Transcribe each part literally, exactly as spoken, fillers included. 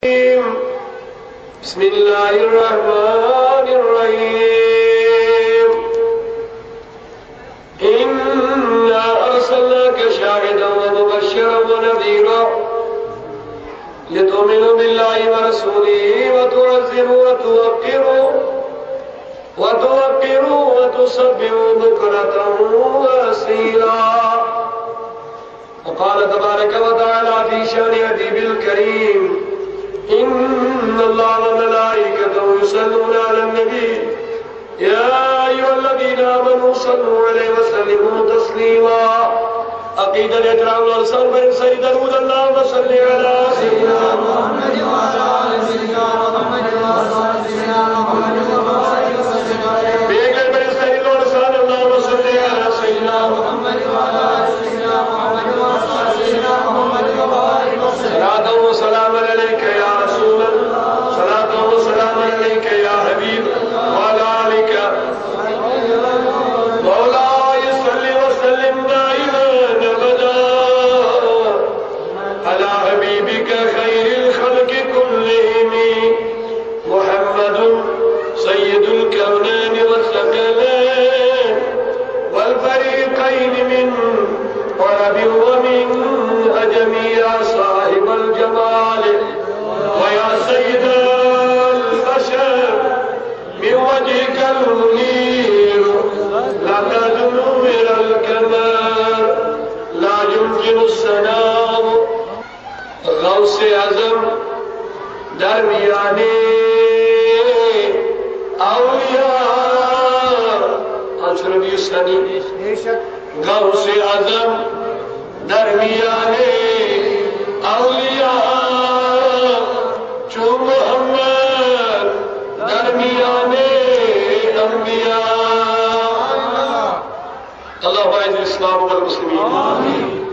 بسم الله الرحمن الرحيم. إنا أرسلناك شاهدا ومبشرا ونذيرا لتؤمنوا بالله ورسوله وتعزروه وتوقروه وتوقروه وتسبحوه بكرة وأصيلا. وقال تبارك وتعالى في شأن حبيبه الكريم: إن الله وملائكته يصلون على النبي، يا أيها الذين آمنوا صلوا عليه وسلموا تسليما. عقید الاحترام والسلام بين سيد درود: اللهم صل على سيدنا محمد وعلى آل سيدنا محمد وأصحاب سيدنا محمد وبارك وسلم عليه. بیٚیہِ لَٹہِ بٔرِو سٲری لوڈ سان: اللهم صل على سيدنا محمد وعلى آل سيدنا محمد وأصحاب سيدنا محمد وبارك وسلم. صلاة وسلام عليك يا رسول الله، صلاة وسلام عليك يا حبيب، وعلى آلك. مولاي صل وسلم دائما أبدا على حبيبك خير الخلق كلهم، محمد سيد الكونين والثقلين والفريقين من عرب ومن عجم، يا صاحب الجمال ويا سيد البشر، من وجهك المنير لقد نور القمر، لا يمكن الثناء. غوث اعظم درمیان اولیاء، آج ربیع الثانی۔ غوث اعظم درمیان اولیاء، چو محمد درمیان انبیاء۔ اللهم اعز الاسلام والمسلمين،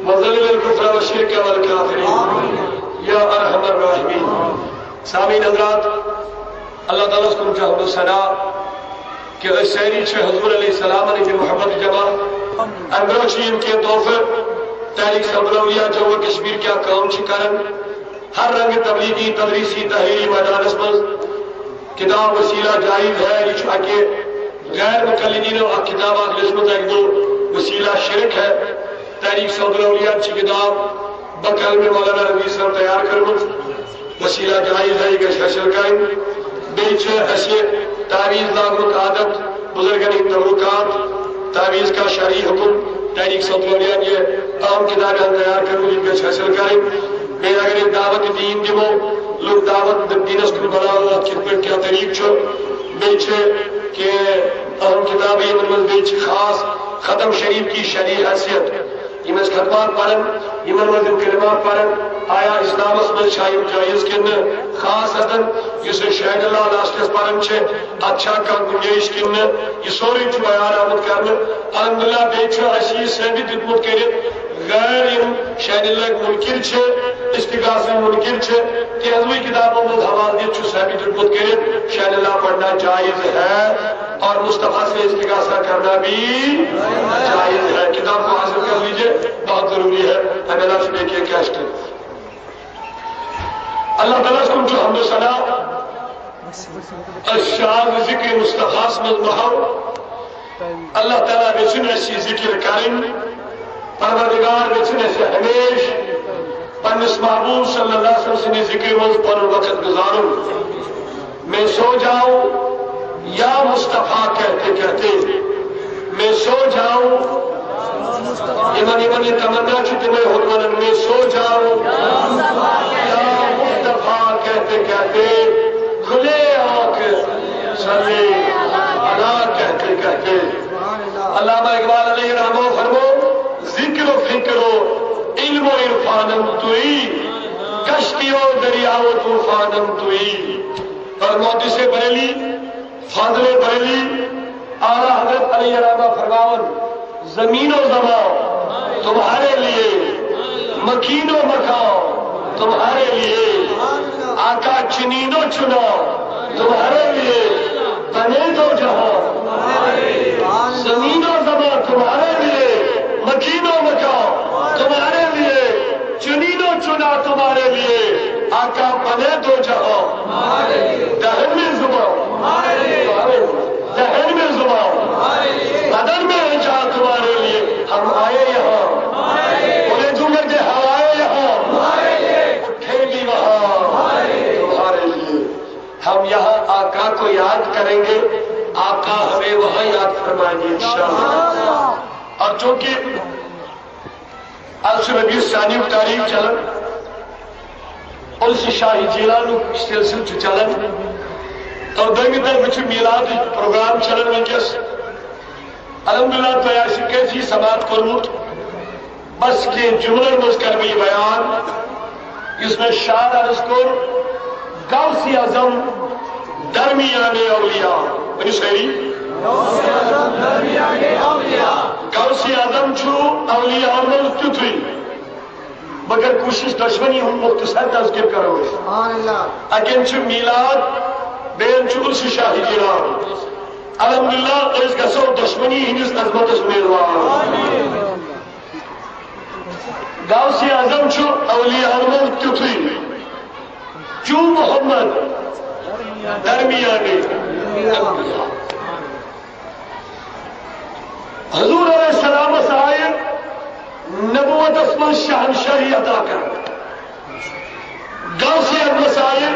وذلل الكفر والشرك والكافرين، يا ارحم الراحمين۔ سامعین حضرات، اللہ تعالیٰ ہس کُن چھُ حمد و ثنا کہ أسۍ سٲری چھِ حضور علیہ السلام ہٕنٛدِ محبت جمع۔ اَمہِ برٛونٛہہ چھِ یِم کینٛہہ تحفہٕ تحریک صدر الاولیاء جموں و کشمیر کیا کٲم چھِ کران۔ ہر رنگہٕ تبلیغی، تدریسی، تحریری میدانس منٛز کتاب وسیلہ جائز ہے، یہِ چھُ اَکہِ غیر مقلدینو اکھ کتاب اکھ لیچھمٕژ اَکہِ دۄہ، وسیلہ شرک ہے۔ تحریک صدر الاولیاء چھِ کتاب بقلمِ مولانا رضوی صٲب تیار کٔرمٕژ۔ وسیلہ جائز ہے، یہِ گژھِ حٲصِل کرٕنۍ۔ بیٚیہِ چھِ اَسہِ تعویذ لاگنُک عادت، بزرگن ہٕنٛدۍ تبرکات، تعویذ کا شرعی حکم، تحریک صدر الاولیاء یہِ اہم کتابہِ ہن تیار کٔرمٕژ، یہِ گژھِ حٲصِل کرٕنۍ۔ بیٚیہِ اگر أسۍ دعوت دین دِمو، لُکھ دعوت دینس کُن بلاوو، اتھ کِتھ پٲٹھۍ کیٛاہ طریقہٕ چھُ، بیٚیہِ چھِ کینٛہہ اہم کتابہٕ یِمن منٛز بیٚیہِ چھِ خاص ختم شریف کی شرعی حیثیت۔ یِم أسۍ ختمات پران، یِمن منٛز یِم کلمات پران، آیا اسلامس منٛز چھا یِم جٲیز کِنہٕ نہٕ؟ خاص حظ یُس أسۍ شہید اللہ لاسٹس پران چھِ، اتھ چھا کانٛہہ گُنجٲیِش کِنہٕ نہٕ؟ یہِ سورُے چھُ بیان آمُت کرنہٕ۔ الحمدللہ، بیٚیہِ چھُ اَسہِ یہِ ثٲبت دیُتمُت کٔرِتھ، غیر یِم شہید اللہ منکر چھِ، استغاثہ منکر چھِ، تِہنٛزوٕے کتابو منٛز حوالہٕ دِتھ چھُ ثٲبت دیُتمُت کٔرِتھ، شہید اللہ پڑھنا جائز ہے۔ اور مصطفیٰ سے استغاثہ کرنا بھی جائز ہے۔ کتاب کو حاصل کر لیجئے، بہت ضروری ہے۔ ہمیں اللہ سے دیکھیے کیا اسٹیپ۔ اللہ تعالیٰ کو جو حمد و ثنا، الشعب ذکر مصطفیٰ سے مظلوم۔ اللہ تعالیٰ یژھِن اَسہِ یہِ ذکر کرٕنۍ۔ پروردگار یژھِن اَسہِ ہمیشہِ پننِس محبوب صلی اللہ علیہ وسلم سٕنٛدِ ذکرِ منٛز پنُن وقت گُزارُن۔ میں سو جاؤں یا مصطفیٰ کہتے کہتے، میں سو جاؤں۔ یِمن، یِمن یہِ تمنا چھِ، تِمے ہوت ونان، میں سو جاؤں یا مصطفیٰ کہتے کہتے، کھلے آنکھ صلی علی کہتے کہتے۔ علامہ اقبال علیہ رحمہ فرمو، ذکر و فکر و علم و عرفانم توئی، کشتی و دریا و طوفانم توئی۔ اور محدث بریلی، فاضل بریلی، اعلیٰ حضرت علیہ رحمہ فرماون، زمین و زمان تمہارے لیے، مکین و مکان تمہارے لیے، آقا چنین و چنا تمہارے لیے، بنے دو جہاں۔ زمین و زمان تمہارے لیے، مکین و مکان تمہارے لیے، چنین و چنا تمہارے لیے، آقا بنے دو جہاں، دہن میں زباں، دہن میں زباں، بدن میں جان تمہارے لیے ہم آئے یہاں، بولے جملے کے ہم آئے یہاں، اٹھے بھی وہاں تمہارے لیے۔ ہم یہاں آقا کو یاد کریں گے، آقا ہمیں وہاں یاد فرمائیں گے انشاءاللہ۔ اور چونکہ از چھُ ربیع ثانی تاریخ چلان، عرس شاہ جیلان سلسلہ چھُ چلان، اور دوٚیمہِ طرفہٕ چھُ میلاد پروگرام چلان وٕنکیٚس۔ الحمدللہ، تۄہہِ آسہِ کٲفی سماعت کوٚرمُت۔ بس کینٛہہ جملن منٛز کرٕ بہٕ یہِ بیان، یُس مےٚ شعر عرض کوٚر، غوث اعظم درمیان اولیاء۔ ؤنِو سٲری۔ غوث اعظم چھُ اولیاء منٛز تیُتھُے۔ بہٕ کرٕ کوٗشِش دۄشوٕنی ہُنٛد مختصر تذکر کرو أسۍ۔ اَکٮ۪ن چھُ میلاد، بیٚین چھُ عرس شاہ جیلان۔ الحمدللہ، أسۍ گژھو دۄشوٕنی ہٕنٛدِس عظمتس میزبان۔ غوث اعظم چھُ اولیاء منٛز تیُتھُے، چون محمد درمیان اولیاء۔ حضور علیہ السلامس آیہِ نبوتس منٛز شہنشاہی عطا کرنہٕ، غوث اعظمس آیہِ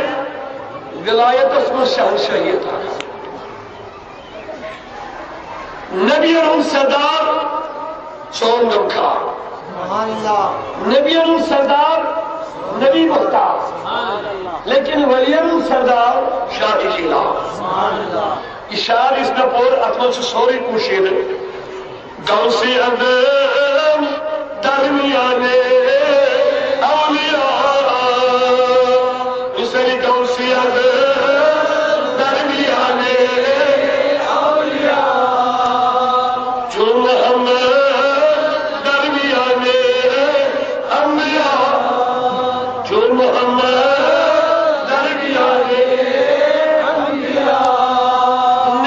ولایتس منٛز شہنشاہی عطا کرنہٕ۔ نبیَن ہُنٛد سردار، سون غمخوار۔ نبیَن ہُنٛد سردار، نبی مختار۔ لیکن ولیَن ہُنٛد سردار، شاہ جیلان۔ یہِ شعر یُس مےٚ پوٚر، اَتھ منٛز چھُ سورُے کُنہِ شعرٕ۔ غوث اعظم درمیان اولیاء، حسین غوث اعظم درمیان اولیاء، چون محمد درمیان انبیاء، چون محمد درمیان انبیاء۔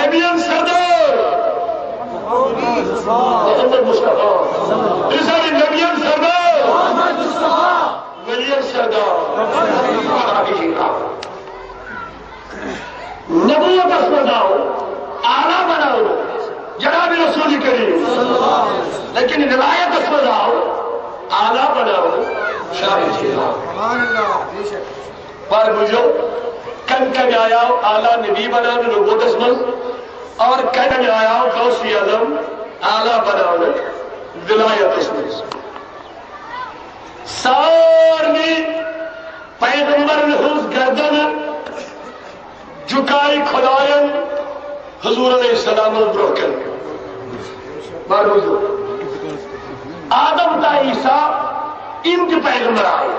نبیَن سردار محمد مصطفیٰ۔ اے سارے نبیَن سردار۔ ولیَن سردار۔ نبوتس منٛز آو اعلیٰ بناونہٕ جناب رسول کریم۔ لیکن ولایتس منٛز آو اعلیٰ بناونہٕ شاہ جیلان۔ پر بوٗزِو، کم کم آیاو اعلیٰ نبی بناونہٕ نبوتس منٛز، اور کم کم آیاو غوث اعظم اعلیٰ بناونہٕ ولایتس منٛز۔ سارنٕے پیغمبرن ہٕنٛز گردن جُکایہِ خدایَن حضور علیہ السلام برونٛہہ کَنہِ۔ بار بوٗزِو۔ آدم تا عیسیٰ، یِم تہِ پیغمبر آیہِ۔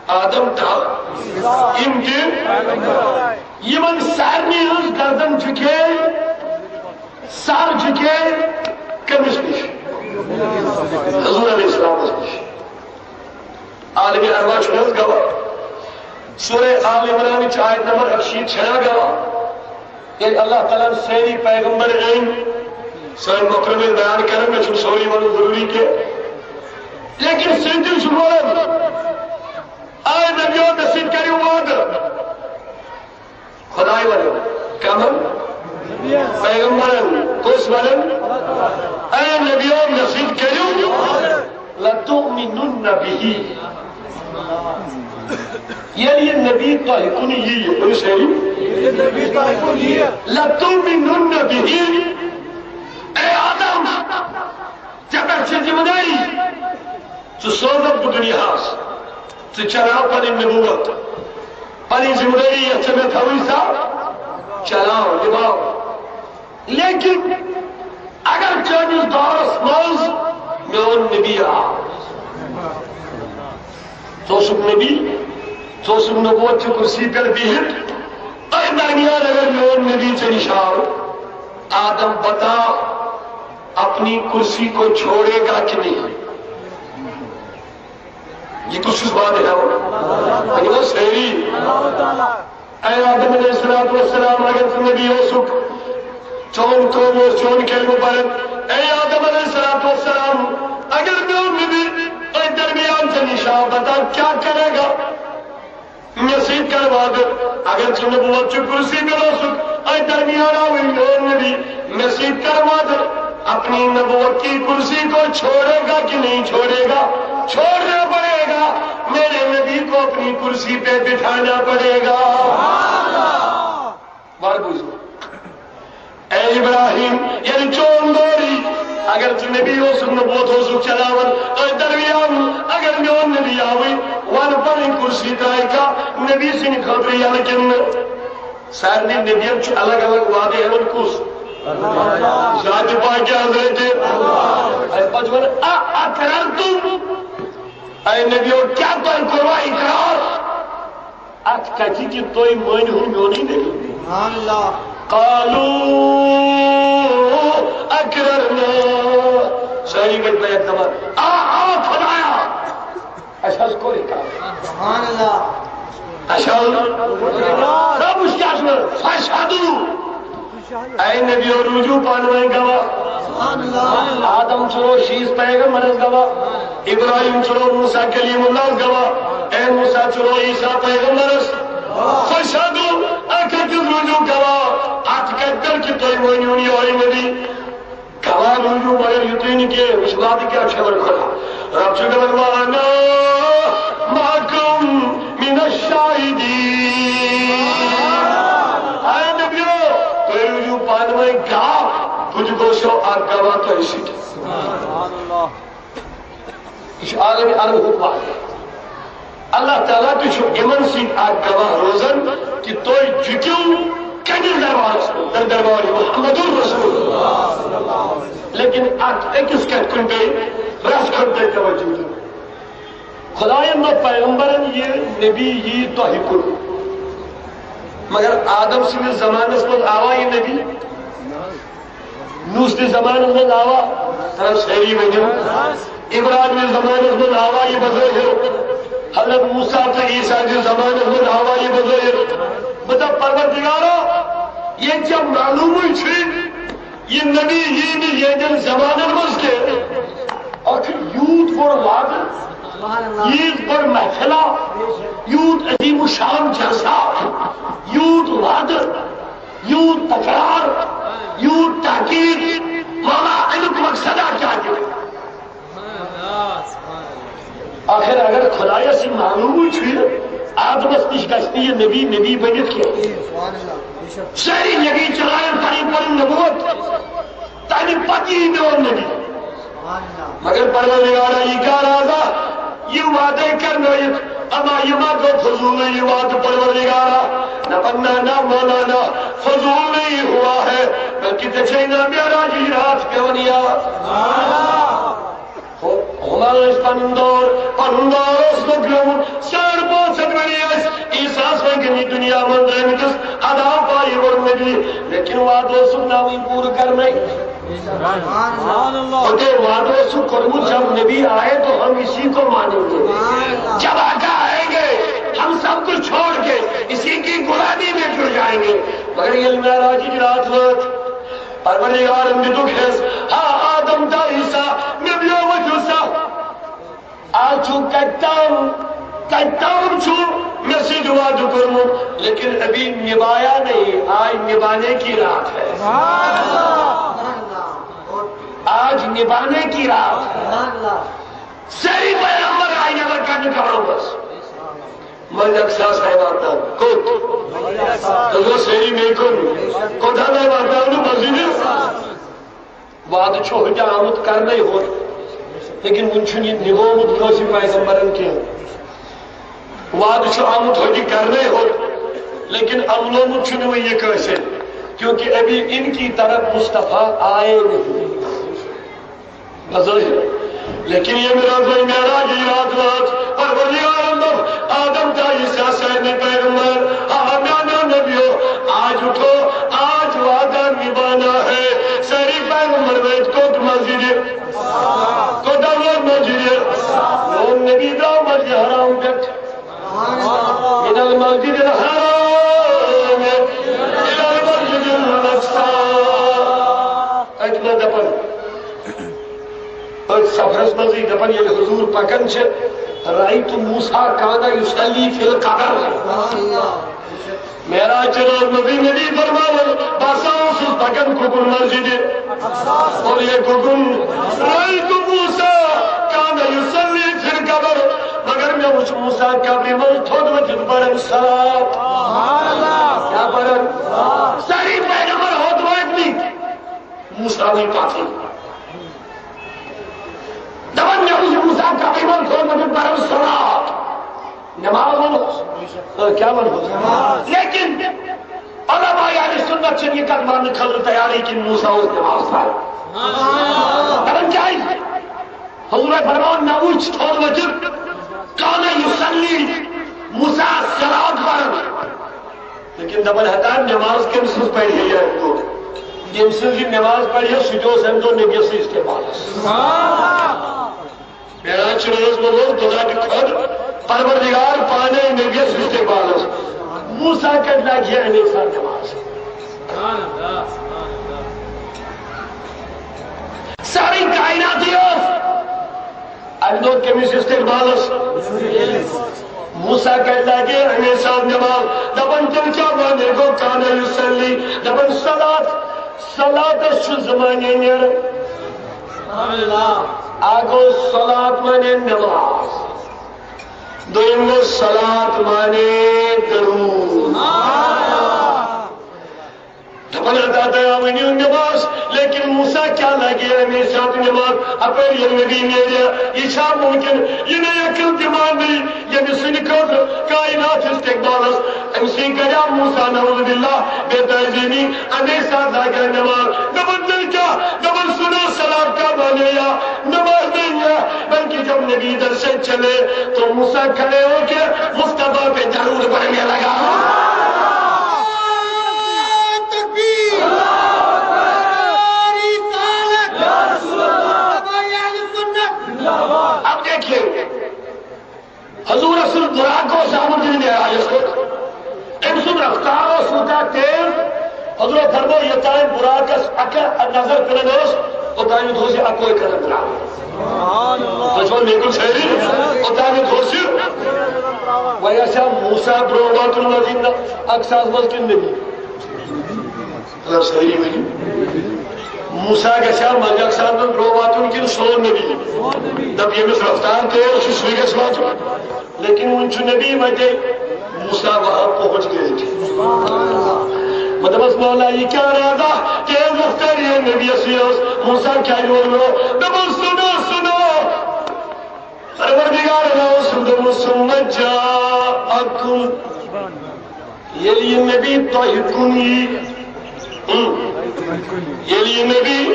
آدم تا یِم تہِ۔ یِمن سارنٕے ہٕنٛز گردن جُکے، سر جُکے کٔمِس نِش؟ حضور علیہ السلامس نِش۔ عالم ارواح چھُ نہٕ حظ گواہ؟ سورہ آل عمرانٕچ آیت نمبر اَکشیٖتھ چھنا گواہ؟ ییٚلہِ اللہ تعالیٰ ہن سٲری پیغمبر أنۍ، سٲنۍ مۄکھرٲوۍ بیان کران، مےٚ چھُنہٕ سورُے وَنُن ضروٗری کینٛہہ۔ لیکن سۭتۍ چھُ وَنان، اے نبیو، مےٚ سۭتۍ کٔرِو وعدٕ۔ خداے ونان، کمن؟ پیغمبرن۔ کُس ونان؟ اے نبیو، مےٚ سۭتۍ کٔرِو۔ لَتُؤْمِنُنَّ بِهِ۔ ییٚلہِ یہِ نبی تۄہہِ کُن یِیہِ، ؤنِو سٲری۔ لَتُؤْمِنُنَّ بِهِ۔ اے آدم، ژےٚ پٮ۪ٹھ چھِ ذمہٕ دٲری۔ ژٕ سوزکھ بہٕ دُنیاہس، ژٕ چلاو پنٕنۍ نبوت، پنٕنۍ ذمہٕ دٲری یۄس ژےٚ مےٚ تھٲوٕے سۄ چلاو، نباو۔ لیکن اگر چٲنِس دورس منٛز میون نبی آو، ژٕ اوسُکھ نبی، ژٕ اوسُکھ نبوت چہِ کرسی پٮ۪ٹھ بِہِتھ، أتھۍ درمیان اگر میون نبی ژےٚ نِش آو، آدم بتا، اپنی کرسی کو چھوڑے گا کہ نہیں؟ یہِ کُس چھُس بہٕ ہٮ۪وان؟ ؤنِو حظ سٲری۔ اے آدم علیہ الصلوۃ والسلام، اگر ژٕ نبی اوسُکھ، چون قوم اوس چون کلمہٕ پران۔ اے آدم علیہ الصلوۃ والسلام، اگر میون نبی أتھۍ درمیان ژےٚ نِش آو، بتا کیا کرے گا؟ مےٚ سۭتۍ کر وعدٕ، اگر ژٕ نبوت چہِ کرسی پٮ۪ٹھ اوسُکھ، أتھۍ درمیان آوٕے میون نبی، مےٚ سۭتۍ کر وعدٕ، اپنی نبوت کی کرسی کو چھوڑے گا کہ نہیں چھوڑے گا؟ چھوڑنا پڑے گا، میرے نبی کو اپنی کرسی پہ بٹھانا پڑے گا۔ وَلہٕ بوٗزِو۔ اے ابراہیم، ییٚلہِ چون دورٕے، اگر ژٕ نبی اوسُکھ، نبوت اوسُکھ چلاوان، أتھۍ درمیان اگر میون نبی آوٕے، وَنہٕ پنٕنۍ کرسی ترٛایہِ کانٛہہ نبی سٕنٛدِ خٲطرٕ یَلہٕ کِنہٕ نہٕ؟ سارنٕے نبیَن چھُ الگ الگ وعدٕ ہٮ۪وان کُس؟ ذاتِ پاکِ حضرتِ۔ اَمہِ پَتہٕ چھُ وَنان، "أَأَقْرَرْتُمْ؟" اے نبیو، کیٛاہ تۄہہِ کوٚروا اقرار؟ اتھ کتھِ کہِ تُہۍ مٲنِو میونُے نبی۔ سبحان اللہ۔ قالوا اقررنا۔ سٲری ؤتھۍ بیت دپان، آ، آ، خدایا، اَسہِ حظ کوٚر اقرار۔ سبحان اللہ۔ اَسہِ حظ، رۄبس کیٛاہ چھُ وَنان؟ فاشہدوا۔ اے نبیو، روٗزِو پانہٕ ؤنۍ گواہ۔ آدم چھُ روز شیٖس پیغمبرس گواہ، ابراہیم چھُ روز موسیٰ کلیم اللہس گواہ، اے موسیٰ چھُ روز عیسیٰ پیغمبرس۔ فاشہدوا، اکھ أکِس روٗزِو گواہ۔ اتھ کتہِ پٮ۪ٹھ کہِ تُہۍ مٲنِو یِہوٚے نبی؟ گواہ روٗزِو، مگر یِتُے نہٕ کینٛہہ۔ وٕچھ وعدٕ کیٛاہ چھُ ہٮ۪وان خۄدا۔ رۄب چھُ دپان، وَأَنَا مَعَكُمْ مِنَ الشَّاهِدِينَ۔ اے نبیو، تُہۍ روٗزِو پانہٕ ؤنۍ گواہ، بہٕ تہِ گوٚژھو اکھ گواہ تۄہہِ سۭتۍ۔ یہِ چھُ عالمِ عرضُک واقعہ۔ اللہ تعالیٰ تہِ چھُ یِمن سۭتۍ اکھ گواہ روزان کہِ تُہۍ جُکِو کٔمِس دربارس کُن؟ در دربار محمد رسول اللہ۔ لیکن اتھ أکِس کتھِ کُن پیٚیہِ پرٛٮ۪تھ کھۄتہٕ توجہ دیُن۔ خدایَن دوٚپ پیغمبرن، یہِ نبی یی تۄہہِ کُن۔ مگر آدم سٕنٛدِس زمانس منٛز آوا یہِ نبی؟ نوح سٕنٛدِس زمانس منٛز آوا؟ ترٛاو سٲری ؤنِو۔ ابراہیمس زمانس منٛز آوا یہِ بظٲہِر؟ حضرت موسیٰ تہٕ عیسیٰ سٕنٛدِس زمانس منٛز آوا یہِ بظٲہِر؟ بہٕ دَپہٕ، پروردگارا، ییٚتہِ ژےٚ معلومٕے چھُے، یہِ نبی یی نہٕ یِہنٛدٮ۪ن زمانن منٛز کینٛہہ۔ ٲخر یوٗت بوٚڑ وعدٕ، ییٖژ بٔڑ محفلہ، یوٗت عظیم الشان جلسہ، یوٗت وعدٕ، یوٗت تکرار، یوٗت تاکید، ماما، اَمیُک مقصدا کیٛاہ چھُ؟ آخر اگر خدایس یہِ معلومٕے چھُ، آدمس نِش گژھِ نہٕ یہِ نبی نبی بٔنِتھ کینٛہہ۔ سٲری نبی چلایَن پنٕنۍ پنٕنۍ نبوت، تَمہِ پتہٕ یی میون نبی۔ مگر پروردگارا، یہِ کیٛاہ رازا؟ یہِ وعدے کرنٲیِتھ، اما یہِ ما گوٚو فضوٗلٕے یہِ وعدٕ پروردگارا؟ نہ پننا نہ مولانا، فضوٗلٕے ہوا ہے، بلکہ ژےٚ چھے نا معراجٕچ راتھ پٮ۪وان یاد۔ ہُہ-، ہُمن ٲسۍ پنُن دور، پنُن دور اوس مۄکلیومُت، ساڑ پانٛژھ ہتھ ؤری ٲسۍ عیسیٰ ہس وۄنۍ گٔمٕتۍ دُنیا منٛز درٲمٕتِس ادا پایہِ ووٚن نبی، لیکن وعدٕ اوسُکھ ناوٕے پوٗرٕ کرنَے۔ سبحان اللہ۔ اور جو وعدہ سو کرمو، جب نبی آئے تو ہم اسی کو مانیں گے۔ جب آقا آئیں گے، ہم سب کچھ چھوڑ کے اسی کی غلامی میں جڑ جائیں گے۔ مگر ییٚلہِ معراجٕچ راتھ وٲژ، پروردگارن دِتُکھ حِصہٕ، ہا آدم تہٕ عیسیٰ، نبیو ؤتھِو سا۔ آز چھُ کتہِ تام، کتہِ تام چھُ مےٚ سۭتۍ وعدٕ کوٚرمُت، لیکن ابھی نبھایا نہیں، آج نبھانے کی رات ہے۔ آج نبھانے کی رات ہے۔ سٲری پیغمبر آیہِ نٮ۪بر کڑنہٕ قبرو منٛز۔ منٛزٕ اکھ ساس آیہِ واتناونہٕ۔ کوٚت؟ تُہۍ گوٚو سٲری مے کُن۔ کوٚت آیہِ واتناونہٕ؟ مسجدِ۔ وعدٕ چھُ ہُتہِ آمُت کرنَے ہوت، لیکن وُنہِ چھُنہٕ یہِ نِبومُت کٲنٛسہِ پیغمبرن کینٛہہ۔ وعدٕ چھُ آمُت ہُتہِ کرنَے ہوت، لیکن عملومُت چھُنہٕ وُنہِ یہِ کٲنٛسہِ، کیونکہ ابھی ان کی طرف مصطفیٰ آئے نہیں۔ بظاہر۔ لیکن ییٚمہِ رٲژ وۄنۍ معراجٕچ راتھ وٲژ، پروردگارن دوٚپ، آدم تہٕ عیسیٰ سارنٕے پیغمبر، آ میانیو نبیو، آج اٹھو، آج وعدہ نبھانا ہے۔ سٲری پیغمبر وٲتۍ کوٚت؟ مسجدِ۔ کوٚت ووت؟ مسجدِ۔ میون نبی درٛاو مسجدِ حرام پٮ۪ٹھ۔ من المسجد الحرام إلى المسجد الأقصى۔ اَتہِ ما دَپان، أتھۍ سفرس منٛزٕے دَپان، ییٚلہِ حضوٗر پکان چھِ، رأيت موسى كان يصلي في القبر۔ معراج چہِ رٲژ منٛزٕے نبی فرماوان، بہٕ ہسا اوسُس پکان گوٚبُر مسجدِ۔ اور یہ گوٚبُر، رأيت موسى كان يصلي في القبر، مگر مےٚ وُچھ موسیٰ قبرِ منٛز تھوٚد ؤتھِتھ پران صلوات۔ کیٛاہ پران؟ سٲری پیغمبر ہوٚت وٲتمٕتۍ، موسیٰ وٕنہِ پتھٕے۔ دپان، مےٚ وُچھ موسیٰ قبرِ منٛز تھوٚد ؤتھِتھ پران صلوات۔ نماز وَنوس۔ آ، کیٛاہ وَنوس؟ لیکن علماء اہل سنت چھِنہٕ یہِ کتھ ماننہٕ خٲطرٕ تیارٕے کہِ موسیٰ اوس نماز پران۔ دپان کیٛازِ؟ حضورن فرماوان، مےٚ وُچھ تھوٚد ؤتھِتھ، كان يصلي، موسیٰ صلوات پران۔ لیکن دپان ہتا، نماز کٔمۍ سٕنٛز پرِ ہے یہِ اَمہِ دۄہ؟ ییٚمۍ سٕنٛز یہِ نماز پرِ ہے، سُہ تہِ اوس اَمہِ دۄہ نبی سٕے استقبالس۔ معراج چہِ رٲژ منٛز اوس خۄدا تہِ خۄد پروردگار پانے نبیَس استقبالس۔ موسیٰ کتہِ لاگہِ ہے اَمے ساتہٕ نماز؟ ساری کائناتٕے ٲس اَمہِ دۄہ کٔمِس استقبالس؟ موسیٰ کتہِ لاگہِ ہے اَمے ساتہٕ نماز؟ دپان، تیٚلہِ کیٛاہ وَنہٕ گوٚو كان يصلي؟ دپان، صلوات، صلواتس چھُ زٕ معنی نیران۔ اکھ گوٚو صلوات معنی نماز، دوٚیِم گوٚو صلوات معنی درود۔ دپان ہتا تۄہہِ آو ؤنِو نماز، لیکن موسیٰ کیٛاہ لگہِ اَمے ساتہٕ نماز؟ اپٲرۍ ییٚلہِ نبی نیرِ، یہِ چھا ممکن؟ یہِ نَے عقل تہِ ماننٕے، ییٚمہِ سٕنٛدِ خٲطرٕ کائنات استقبالس، أمۍ سٕے کریٛاو موسیٰ نعوذ باللہ بے تعظیمی، اَمے ساتہٕ لاگہِ نماز۔ دپان تیٚلہِ کیٛاہ؟ دپان سُنو صلوات کا معنی یا نماز نہیں ہے، بلکہ جب نبی در سے چلے تو موسیٰ کھڑے ہو کے مصطفیٰ پہ درود پڑھنے لگا۔ تکبیر! رسالت! اب دیکھیے، حضور اصل براق اوس آمُت یہِ معراجس پٮ۪ٹھ۔ أمۍ سُنٛد رفتار اوس یوٗتاہ تیز، حضورو فرموو، یوٚتام براقس اکھ نظر پٮ۪نن اوس، اوٚتام اوس یہِ اکوے قدم ترٛاوان۔ تُہۍ چھِوا مےٚ کُن سٲری؟ اوٚتام اوس یہِ۔ وۄنۍ آسہِ ہا موسیٰ برونٛہہ واتُن مسجد نہ، اکھ ساس منٛز کِنہٕ نبی؟ مطلب، سٲری ؤنِو۔ موسیٰ گژھِ ہا مسجد اکھ ساس منٛز برونٛہہ واتُن کِنہٕ سون نبی؟ دَپ، ییٚمِس رفتار تیز چھُ، سُے گژھِ واتُن۔ لیکن وۄنۍ چھُ نبی وتے، موسیٰ وہاں پہنچ گئے تھے۔ مطلب، مولا، یہ کیا راز آ؟ تیز رفتار یہ نبی اسی اوس، موسیٰ کیا یور لو؟ دپان، سنو، سنو۔ پروردگار عالم سُنٛد دوٚپمُت، ثم جاءکم۔ ییٚلہِ یہِ نبی تۄہہِ کُن یی، ہم، ییٚلہِ یہِ نبی،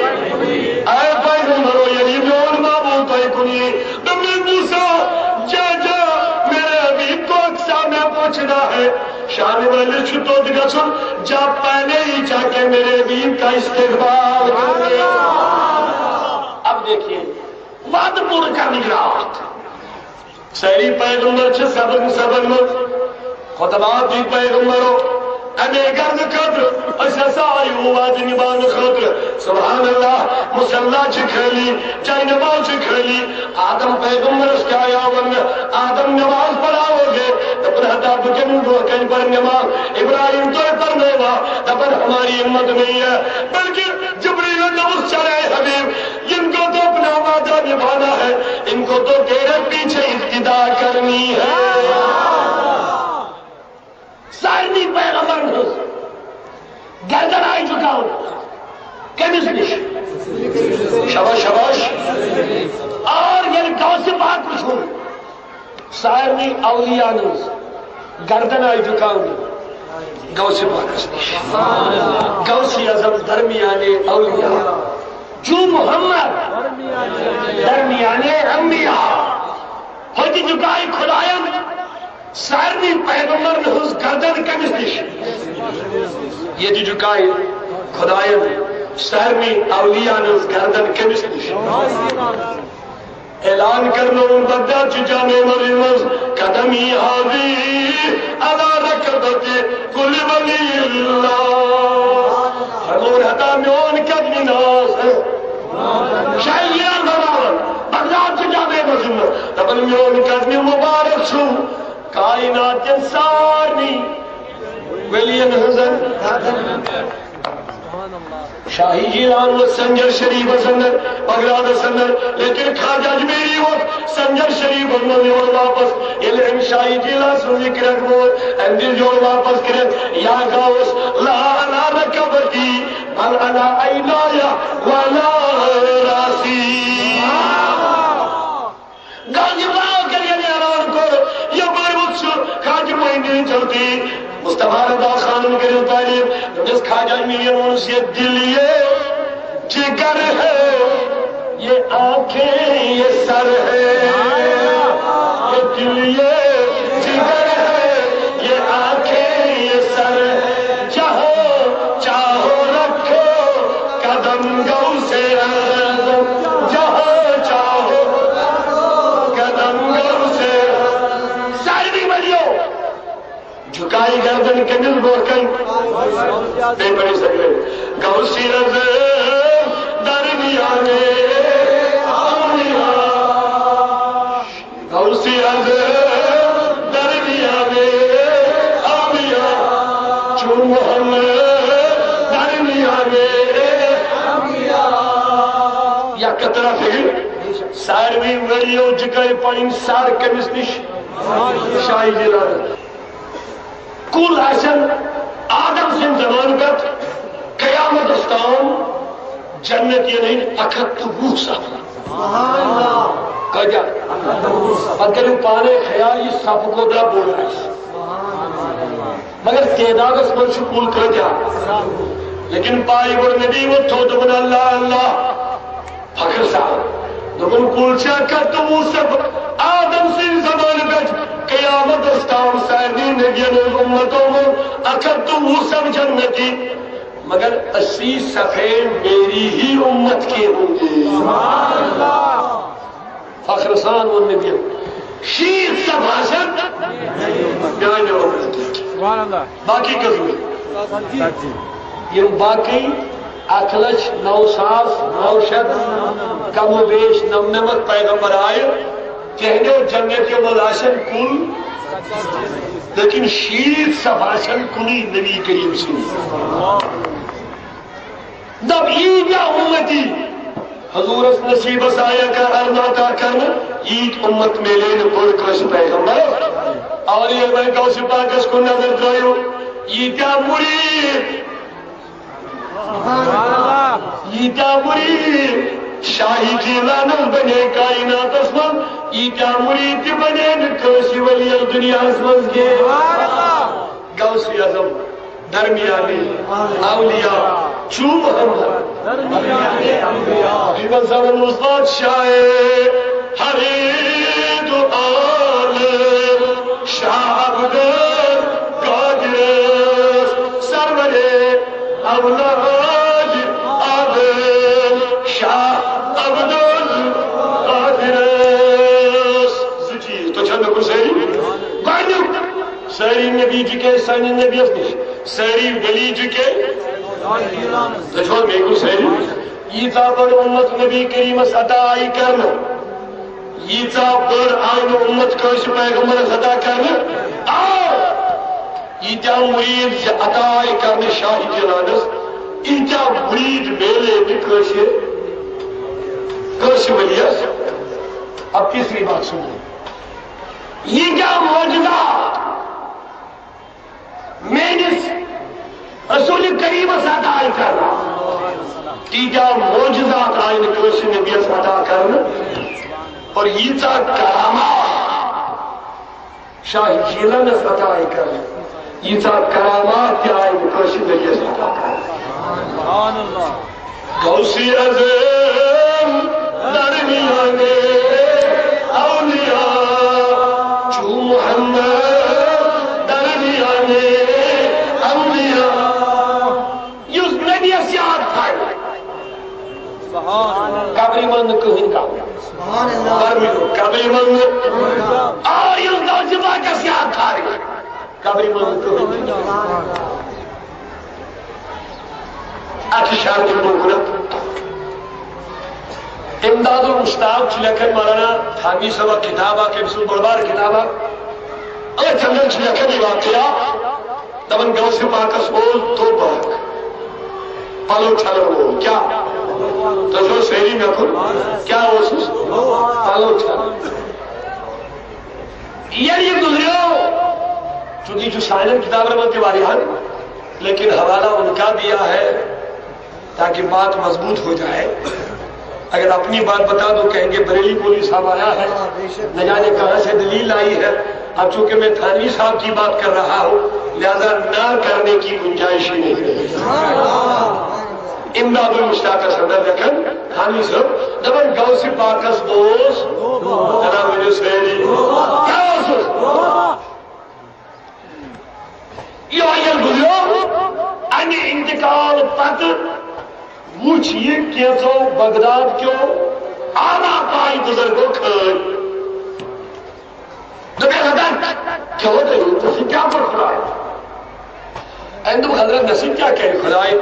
اے پیغمبرو، ییٚلہِ یہِ میون معبود تۄہہِ کُن یی، دوٚپمَس، موسیٰ، جا، جا، میرے حبیب کو اقصیٰ میں پہنچنا ہے۔ شانہِ وٲلِس چھُ توٚت گژھُن، جا پہلے ہی جا کے میرے حبیب کا استقبال کرے۔ اب دیکھیے، وعدٕ پوٗرٕ کرنٕچ راتھ۔ سٲری پیغمبر چھِ سبق سبق منٛز خطبات دِتھ پیغمبرو۔ اَمے غرضہٕ خٲطرٕ أسۍ ہسا آیہِ وعدٕ نِباونہٕ خٲطرٕ۔ سبحان اللہ، مصلی چھِ خٲلی، جاے نماز چھِ خٲلی۔ آدم پیغمبرس کیٛاہ آو وننہٕ؟ آدم نماز پڑھاو گے۔ دپان ہتا بہٕ کمہِ برونٛہہ کنہِ پرٕ نماز؟ ابراہیم تۄہہِ پرنٲوا؟ دپان ہماری ہمت نہیں ہے۔ بلکہ جبریل دوٚپُس، چلے حبیب، ان کو تو اپنا وعدہ نبھانا ہے، ان کو تو تیرے پیچھے اقتدا کرنی ہے۔ سارنٕے پیغمبرن ہٕنٛز گردن آیہِ جُکاونہٕ۔ کٔمِس نِش؟ شاباش، شاباش۔ اور ییٚلہِ غوث پاک وٕچھُن، سارنٕے اولیاءن ہٕنٛز گردن آیہِ جُکاونہٕ غوث پاکس نِش۔ غوث اعظم درمیان اولیاء، جو محمد درمیان انبیاء۔ ہوٚتہِ جُکایہِ خداین سارنٕے پیغمبرن ہٕنٛز گردن کٔمِس نِش؟ ییٚتہِ جُکایہِ خداین سارنٕے اولیاءن ہٕنٛز گردن کٔمِس نِش؟ اعلان کرنووُن بغداد چہِ جامع مسجد منٛز، قدمی حاضی علی رقبت کل ولی اللہ۔ فرمووُن ہتا میون قدمی ناز۔ شاہ ایران فرماوان، بغداد چہِ جامع مسجد منٛز، دپان، میون قدمِ مبارک چھُ کائنات کٮ۪ن سارنٕے ؤلین ہٕنٛزن۔ شاہی جیلان ووت سنجر شریفس اندر، بغدادس اندر، لیکن خواجہ اجمیری ووت سنجر شریفس منٛز یور واپس۔ ییٚلہِ أمۍ شاہی جیلان سُنٛد یہِ کرٛٮ۪کھ بوٗز، أمۍ دِژ یور واپس کرٛٮ۪کھ، یا غوث، لا علی رقبتی بل علی عینایا وعلی راسی۔ گنج باغ کر ییٚلہِ اعلان کوٚر، یپٲرۍ ووت سُہ خواجہ معین الدین چلتی، مصطفیٰ رضا خانن کٔرِو تعریف، دوٚپنس، خواجہ اجمیرن ووٚنُس، یہ دل یہ جگر ہے، یہ آنکھیں یہ سر ہے، یہ دل یہ جگر ہے، یہ آنکھیں یہ سر ہے، جہاں چاہو رکھو قدم غوثِ اعظم، جہاں چاہو قدم غوثِ اعظم۔ ساروی ؤلِیو جھکائی گردن کٔمِس برونٛہہ کَنہِ؟ بیٚیہِ پٔرِو سا۔ غوثِ اعظم درمیانِ اولیاء، غوثِ اعظم درمیانِ اولیاء، چون محمد درمیانِ اولیاء۔ یا کترا فکر، ساروی ؤلِیو جھکٲے پنٕنۍ سر کٔمِس نِش؟ شاہی جیلان۔ کُل آسن آدم سٕنٛدِ زمانہٕ پٮ۪ٹھ قیامتس تام جنتین ہٕنٛدۍ اکھ ہتھ تہٕ وُہ صف۔ کٲتیٛاہ؟ پتہٕ کٔرِو پانے خیال، یہِ صف کوٗتاہ بوٚڑ آسہِ۔ مگر تعدادس منٛز چھُ کُل کٲتیٛاہ؟ لیکن پایہِ گوٚو نبی ووٚتھ تھوٚد، دوٚپُن، اللہ، اللہ۔ فخر صاحب، دوٚپُن، کُل چھا اکھ ہتھ تہٕ وُہ صف؟ آدم سٕنٛدِ زمانہٕ پٮ۪ٹھ قیامتس تام سارنٕے نبین ہٕنٛز اُمتو منٛز اکھ ہتھ تہٕ وُہ صف جنتی، مگر اسی صفیں میری ہی امت کے ہوں گے۔ فخر سان ووٚن نبین، شیٖتھ صف آسن میانہِ امتٕکۍ۔ سبحان اللہ۔ باقی کٔژ گٔے؟ یِم باقی اکھ لچھ نو ساس نو شیٚتھ کم و بیش نمنمتھ پیغمبر آیہِ، تِہنٛدیو جنتیو منٛز آسن کُل، لیکن شیٖتھ صف آسن کُنُے نبی کریم سٕنٛدۍ۔ دپ، ییٖتیٛاہ اُمتی حضوٗرس نصیٖبس آیا کانٛہہ ارناتا کرنہٕ، ییٖتۍ اُمت میلے نہٕ بٔڑ کٲنٛسہِ پیغمبرس۔ اور ییٚلہِ وۄنۍ غوث پاکس کُن نظر ترٲیِو، ییٖتیٛاہ مُریٖد، ییٖتیٛاہ مُریٖد شاہی جیلانس بنے کائناتس منٛز، ییٖتیٛاہ مُریٖد تہِ بنے نہٕ کٲنٛسہِ ؤلِیس دُنیاہس منٛز کینٛہہ۔ غوث اعظم درمیانِ اولیاء، چون محمد درمیانِ انبیاء۔ یِمن زمن اوس بادشاہ ہر دو عالم شاہ عبدالقادر سرور اولاد آدم شاہ عبدالقادر۔ زٕ چیٖز، تۄہہِ چھا مےٚ کُن سٲری؟ گۄڈٕنیُک، سٲری نبی جُکے سانہِ نبیَس نِش، سٲری ولی جُکے۔ تُہۍ چھِو حظ مےٚ کُن سٲری؟ ییٖژاہ بٔڑ اُمت نبی کریٖمَس عطا آیہِ کرنہٕ، ییٖژاہ بٔڑ آیہِ نہٕ اُمت کٲنٛسہِ پیغمبرَس عطا کرنہٕ۔ آ، ییٖتیٛاہ مُریٖد زِ عطا آیہِ کرنہٕ شاہ جیلانَس، ییٖتیٛاہ مُریٖد میلے نہٕ کٲنٛسہِ، کٲنٛسہِ ؤلِیَس۔ اب تیسری بات سنو۔ ییٖتیٛاہ معجزات میٲنِس رسول کریمس عطا آیہِ کرنہٕ، تیٖتیٛاہ معجزات آیہِ نہٕ کٲنٛسہِ نبیَس عطا کرنہٕ، اور ییٖژاہ کرامات شاہ جیلانس عطا آیہِ کرنہٕ، ییٖژاہ کرامات تہِ آیہِ نہٕ کٲنٛسہِ نبیَس عطا کرنہٕ۔ غوثِ اعظم درمیانِ اولیاء، چون محمد درمیانِ انبیاء۔ یُس نبیَس یاد تھاوِ، قبرِ منٛز نہٕ کٕہٕنۍ کم۔ فرمٲیِو، قبرِ منٛز نہٕ۔ آ، یُس غوثِ پاکَس یاد تھاوِ، قبرِ منٛز نہٕ کٕہٕنۍ۔ اَتھ چھِ شرطہِ برونٛہہ کُن۔ امداد المشتاق چھُ لیکھان، مولانا تھانوی صٲبہ کتاب اکھ، أمۍ سٕنٛز بٔڑ بار کتاب اکھ، أتھۍ اندر چھُ لیکھان یہِ واقعہ، دپان غوث پاکس اوس دوٚب اکھ، پلو چھلن وول۔ کیٛاہ؟ تُہۍ چھِو سٲری مےٚ کُن؟ کیٛاہ اوسُس؟ پلو چھلن۔ ییٚلہِ یہِ گُزریو، چونکہ یہِ چھُ سانٮ۪ن کتابن منٛز تہِ واریاہن، لیکن حوالہ ان کا دیا ہے تاکہ بات مضبوط ہو جائے۔ اگر اپنی بات بتا دو، کہیں گے بریلی مولوی صاحب آیا ہے، نہ جانے کہاں سے دلیل لائی ہے۔ اب چونکہ میں تھانوی صاحب کی بات کر رہا ہوں، لہذا نہ کرنے کی گنجائش ہی نہیں رہی۔ امداد المشتاق صدر لیکھان، تھانوی صٲب دپان، غوث پاکس دوس، جناب ؤنِو سٲری، کیٛاہ اوسُس؟ یہوے ییٚلہِ گُزریو، امہِ انتقال پتہٕ وُچھ یہِ کینٛژو بغداد کیو اعلیٰ پایہِ بزرگو خٲلۍ۔ دوٚپُکھ، "حضرت، کیٛاہ ووت تۄہہِ؟ تُہۍ کیٛاہ کوٚر خۄدایَس؟" أمۍ دوٚپ، "حضرت، مےٚ سۭتۍ کیٛاہ کرِ خۄداے؟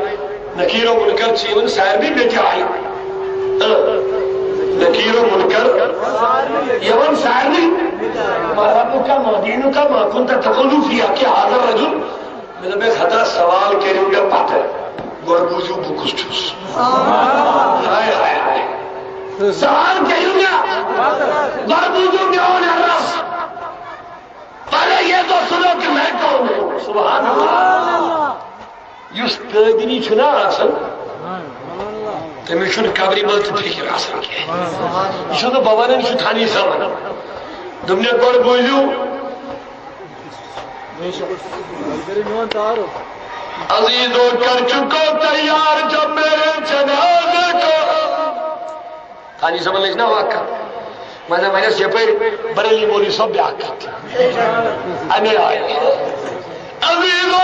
نکیر و منکر چھِ یِوان سارنٕے، مےٚ تہِ آیہِ۔" اۭں، نکیر و منکر یِوان سارنٕے۔ "وربک و ما دینک، ما کنت تقول فی حق هذا الرجل؟" مےٚ دوٚپ، "ہے خدا، سوال کٔرِو مےٚ پتہٕ، گۄڈٕ بوٗزِو بہٕ کُس چھُس۔" ہاے، ہاے، ہاے۔ سوال کٔرِو مےٚ، گۄڈٕ بوٗزِو میون عرض۔ پہلے یہ تو سنو کہ میں کون ہوں۔ سبحان اللہ۔ یُس قٲدری چھُنہ آسان، تٔمِس چھُنہٕ قبرِ منٛز تہِ فِکر آسان کینٛہہ۔ یہِ چھُنہٕ بہٕ وَنان، یہِ چھُ تھانی صٲبَن۔ دوٚپنَے، گۄڈٕ بوٗزِو۔ عزیزو، کر چکو تیار جب میرے جنازے کو۔ تھانی صٲبَن لیٚچھ نا واقعہ۔ مگر وۄنۍ ٲس یَپٲرۍ بریلی مولوی صٲب بیٛاکھ کَتھ۔ اَمے آیہِ۔ عزیزو،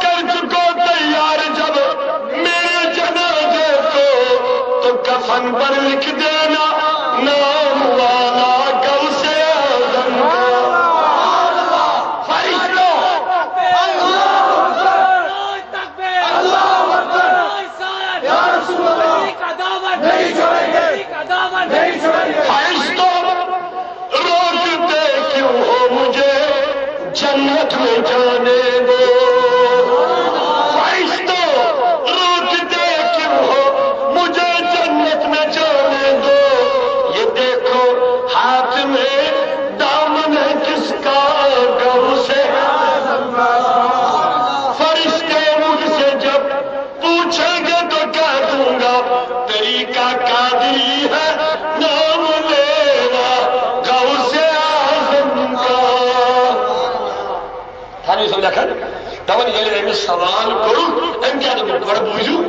کر چکو تیار جب میرے جنازے کو، تو کفن پر لکھ دینا نام والا غوث اعظم کا۔ فرشتوں، اللہ اکبر، اللہ اکبر، یا رسول اللہ، نہیں چھوڑیں گے، نہیں چھوڑیں گے۔ فرشتوں، روکتے کیوں ہو مجھے جنت میں جانے دو؟ فرشتوں، روکتے کیوں ہو مجھے جنت میں جانے دو؟ یہ دیکھو ہاتھ میں دامن ہے کس کا؟ غوث اعظم کا۔ فرشتے مجھ سے جب پوچھیں گے تو کہہ دوں گا، طریقہ قادری ہے، نام لینا غوث اعظم کا۔ تھانی صٲب لیکھان، دپان، ییٚلہِ أمِس سوال کوٚرُکھ، أمۍ کیٛاہ دوٚپُکھ؟ گۄڈٕ بوٗزِو۔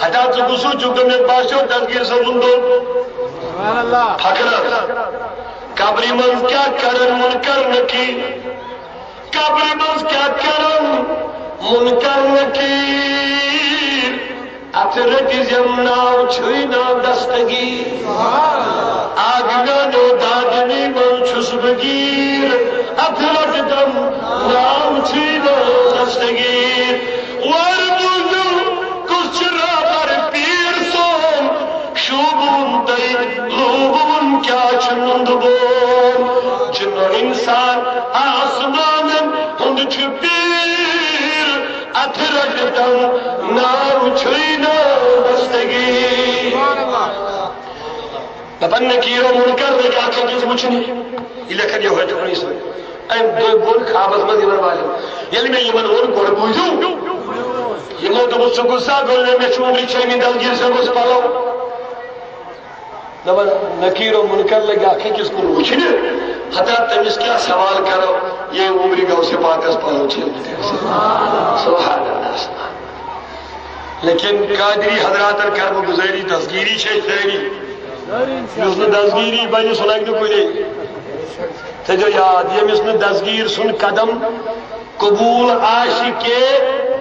ہتا ژٕ کُس چھُکھ؟ دوٚپُن، بہٕ ہا چھُس دستگیٖر صٲبُن دوٚپ۔ فخر۔ قبرِ منٛز کیٛاہ کرن منکر نکیر؟ قبرِ منٛز کیٛاہ کرن منکر نکیر؟ اتھ رٔٹۍ زٮ۪م ناو چھُے نا دستگیٖر۔ آگ میٛانیو دادنی منٛز چھُس بہٕ گیٖر۔ اتھ رٔٹۍ زٮ۪م ناو چھُے نا دستگیٖر۔ وۄنۍ بوٗزِو کُس چھُ رابر پیٖر سون۔ شوٗبوُن تۄہہِ لوٗبوُن کیٛاہ چھُ نُنٛدٕ بون؟ جِنو اِنسان آسمانن ہُنٛد چھُ پیٖر، اتھٕ رٹہٕ تم ناو چھُے نہٕ دستگیٖر۔ دپان نکیٖر و مُنکر لٔگۍ اکھ أکِس وٕچھنہِ، یہِ لیکھن یِہوٚے چھُ وَنان۔ أمۍ دوٚپُن خوابس منٛز یِمن والٮ۪ن، ییٚلہِ مےٚ یِمن ووٚن، گۄڈٕ بوٗزِو، یِمو دوٚپُکھ، "ژٕ کُس سا گوٚو؟ مےٚ چھُ عمرِ چھٲمِتۍ دلگیٖر صٲبس پلو۔" دپان، نکیٖر و مُنکر لٔگۍ اکھ أکِس کُن وٕچھنہِ، ہتا تٔمِس کیٛاہ سوال کرو، ییٚمۍ عمرِ غوث پاکس پلو چھٲمٕتۍ ٲسۍ۔ سبحان اللہ۔ لیکن قادری حضراتن کرٕ بہٕ گُزٲرِش، دستگیٖری چھے سٲری۔ یُس نہٕ دستگیٖری بنہِ، سُہ لگہِ نہٕ کُنے۔ تھٲیزیو یاد، ییٚمِس نہٕ دستگیٖر سُنٛد قدم قبوٗل آسہِ کینٛہہ،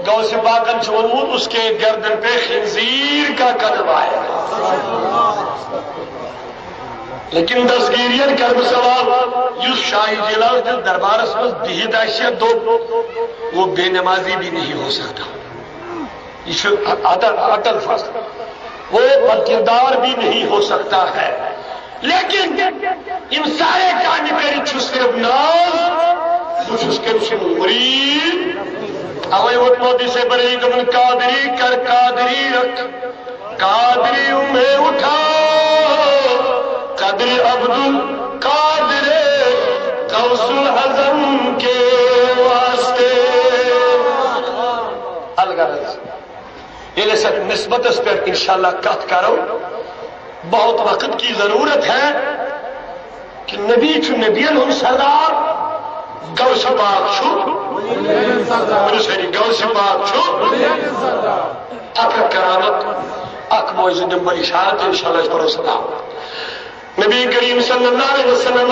غوث پاکن چھُ ووٚنمُت، "اس کے گردن پہ خنزیر کا قدم آئے گا۔" لیکن دستگیٖرین کرٕ بہٕ سوال، یُس شاہی جیلس دربارس منٛز بِہِتھ آسہِ ہا دوٚپ، وہ بے نمازی بھی نہیں ہو سکتا۔ یہِ چھُ اٹل، اٹل فصل۔ وہ بدکردار بھی نہیں ہو سکتا ہے، لیکن یِم سارے کامہِ کٔرِتھ چھُ صرف ناز، بہٕ چھُس کٔمۍ سُنٛد مُریٖد۔ اوے ووٚنمو تہِ سے بَرٲے دوٚپُن، قادری کر قادری رکھ، قادری میں اٹھا، قدر عبد القادر غوث العظم کے واسطے۔ الغرض، ییٚلہِ أسۍ اَتھ نسبتس پٮ۪ٹھ انشاءاللہ کتھ کرو، بہت وقت کی ضرورت ہے کہ نبی چھُ نبین ہُنٛد سردار، غوث پاک چھُ، ؤنِو سٲری، غوث پاک چھُ۔ اکھ اکھ کرامت، اکھ معجزٕ دِمہٕ بہٕ اشارت، انشاءاللہ أسۍ پرو سلام۔ نبی کریم صلی اللہ علیہ وسلم،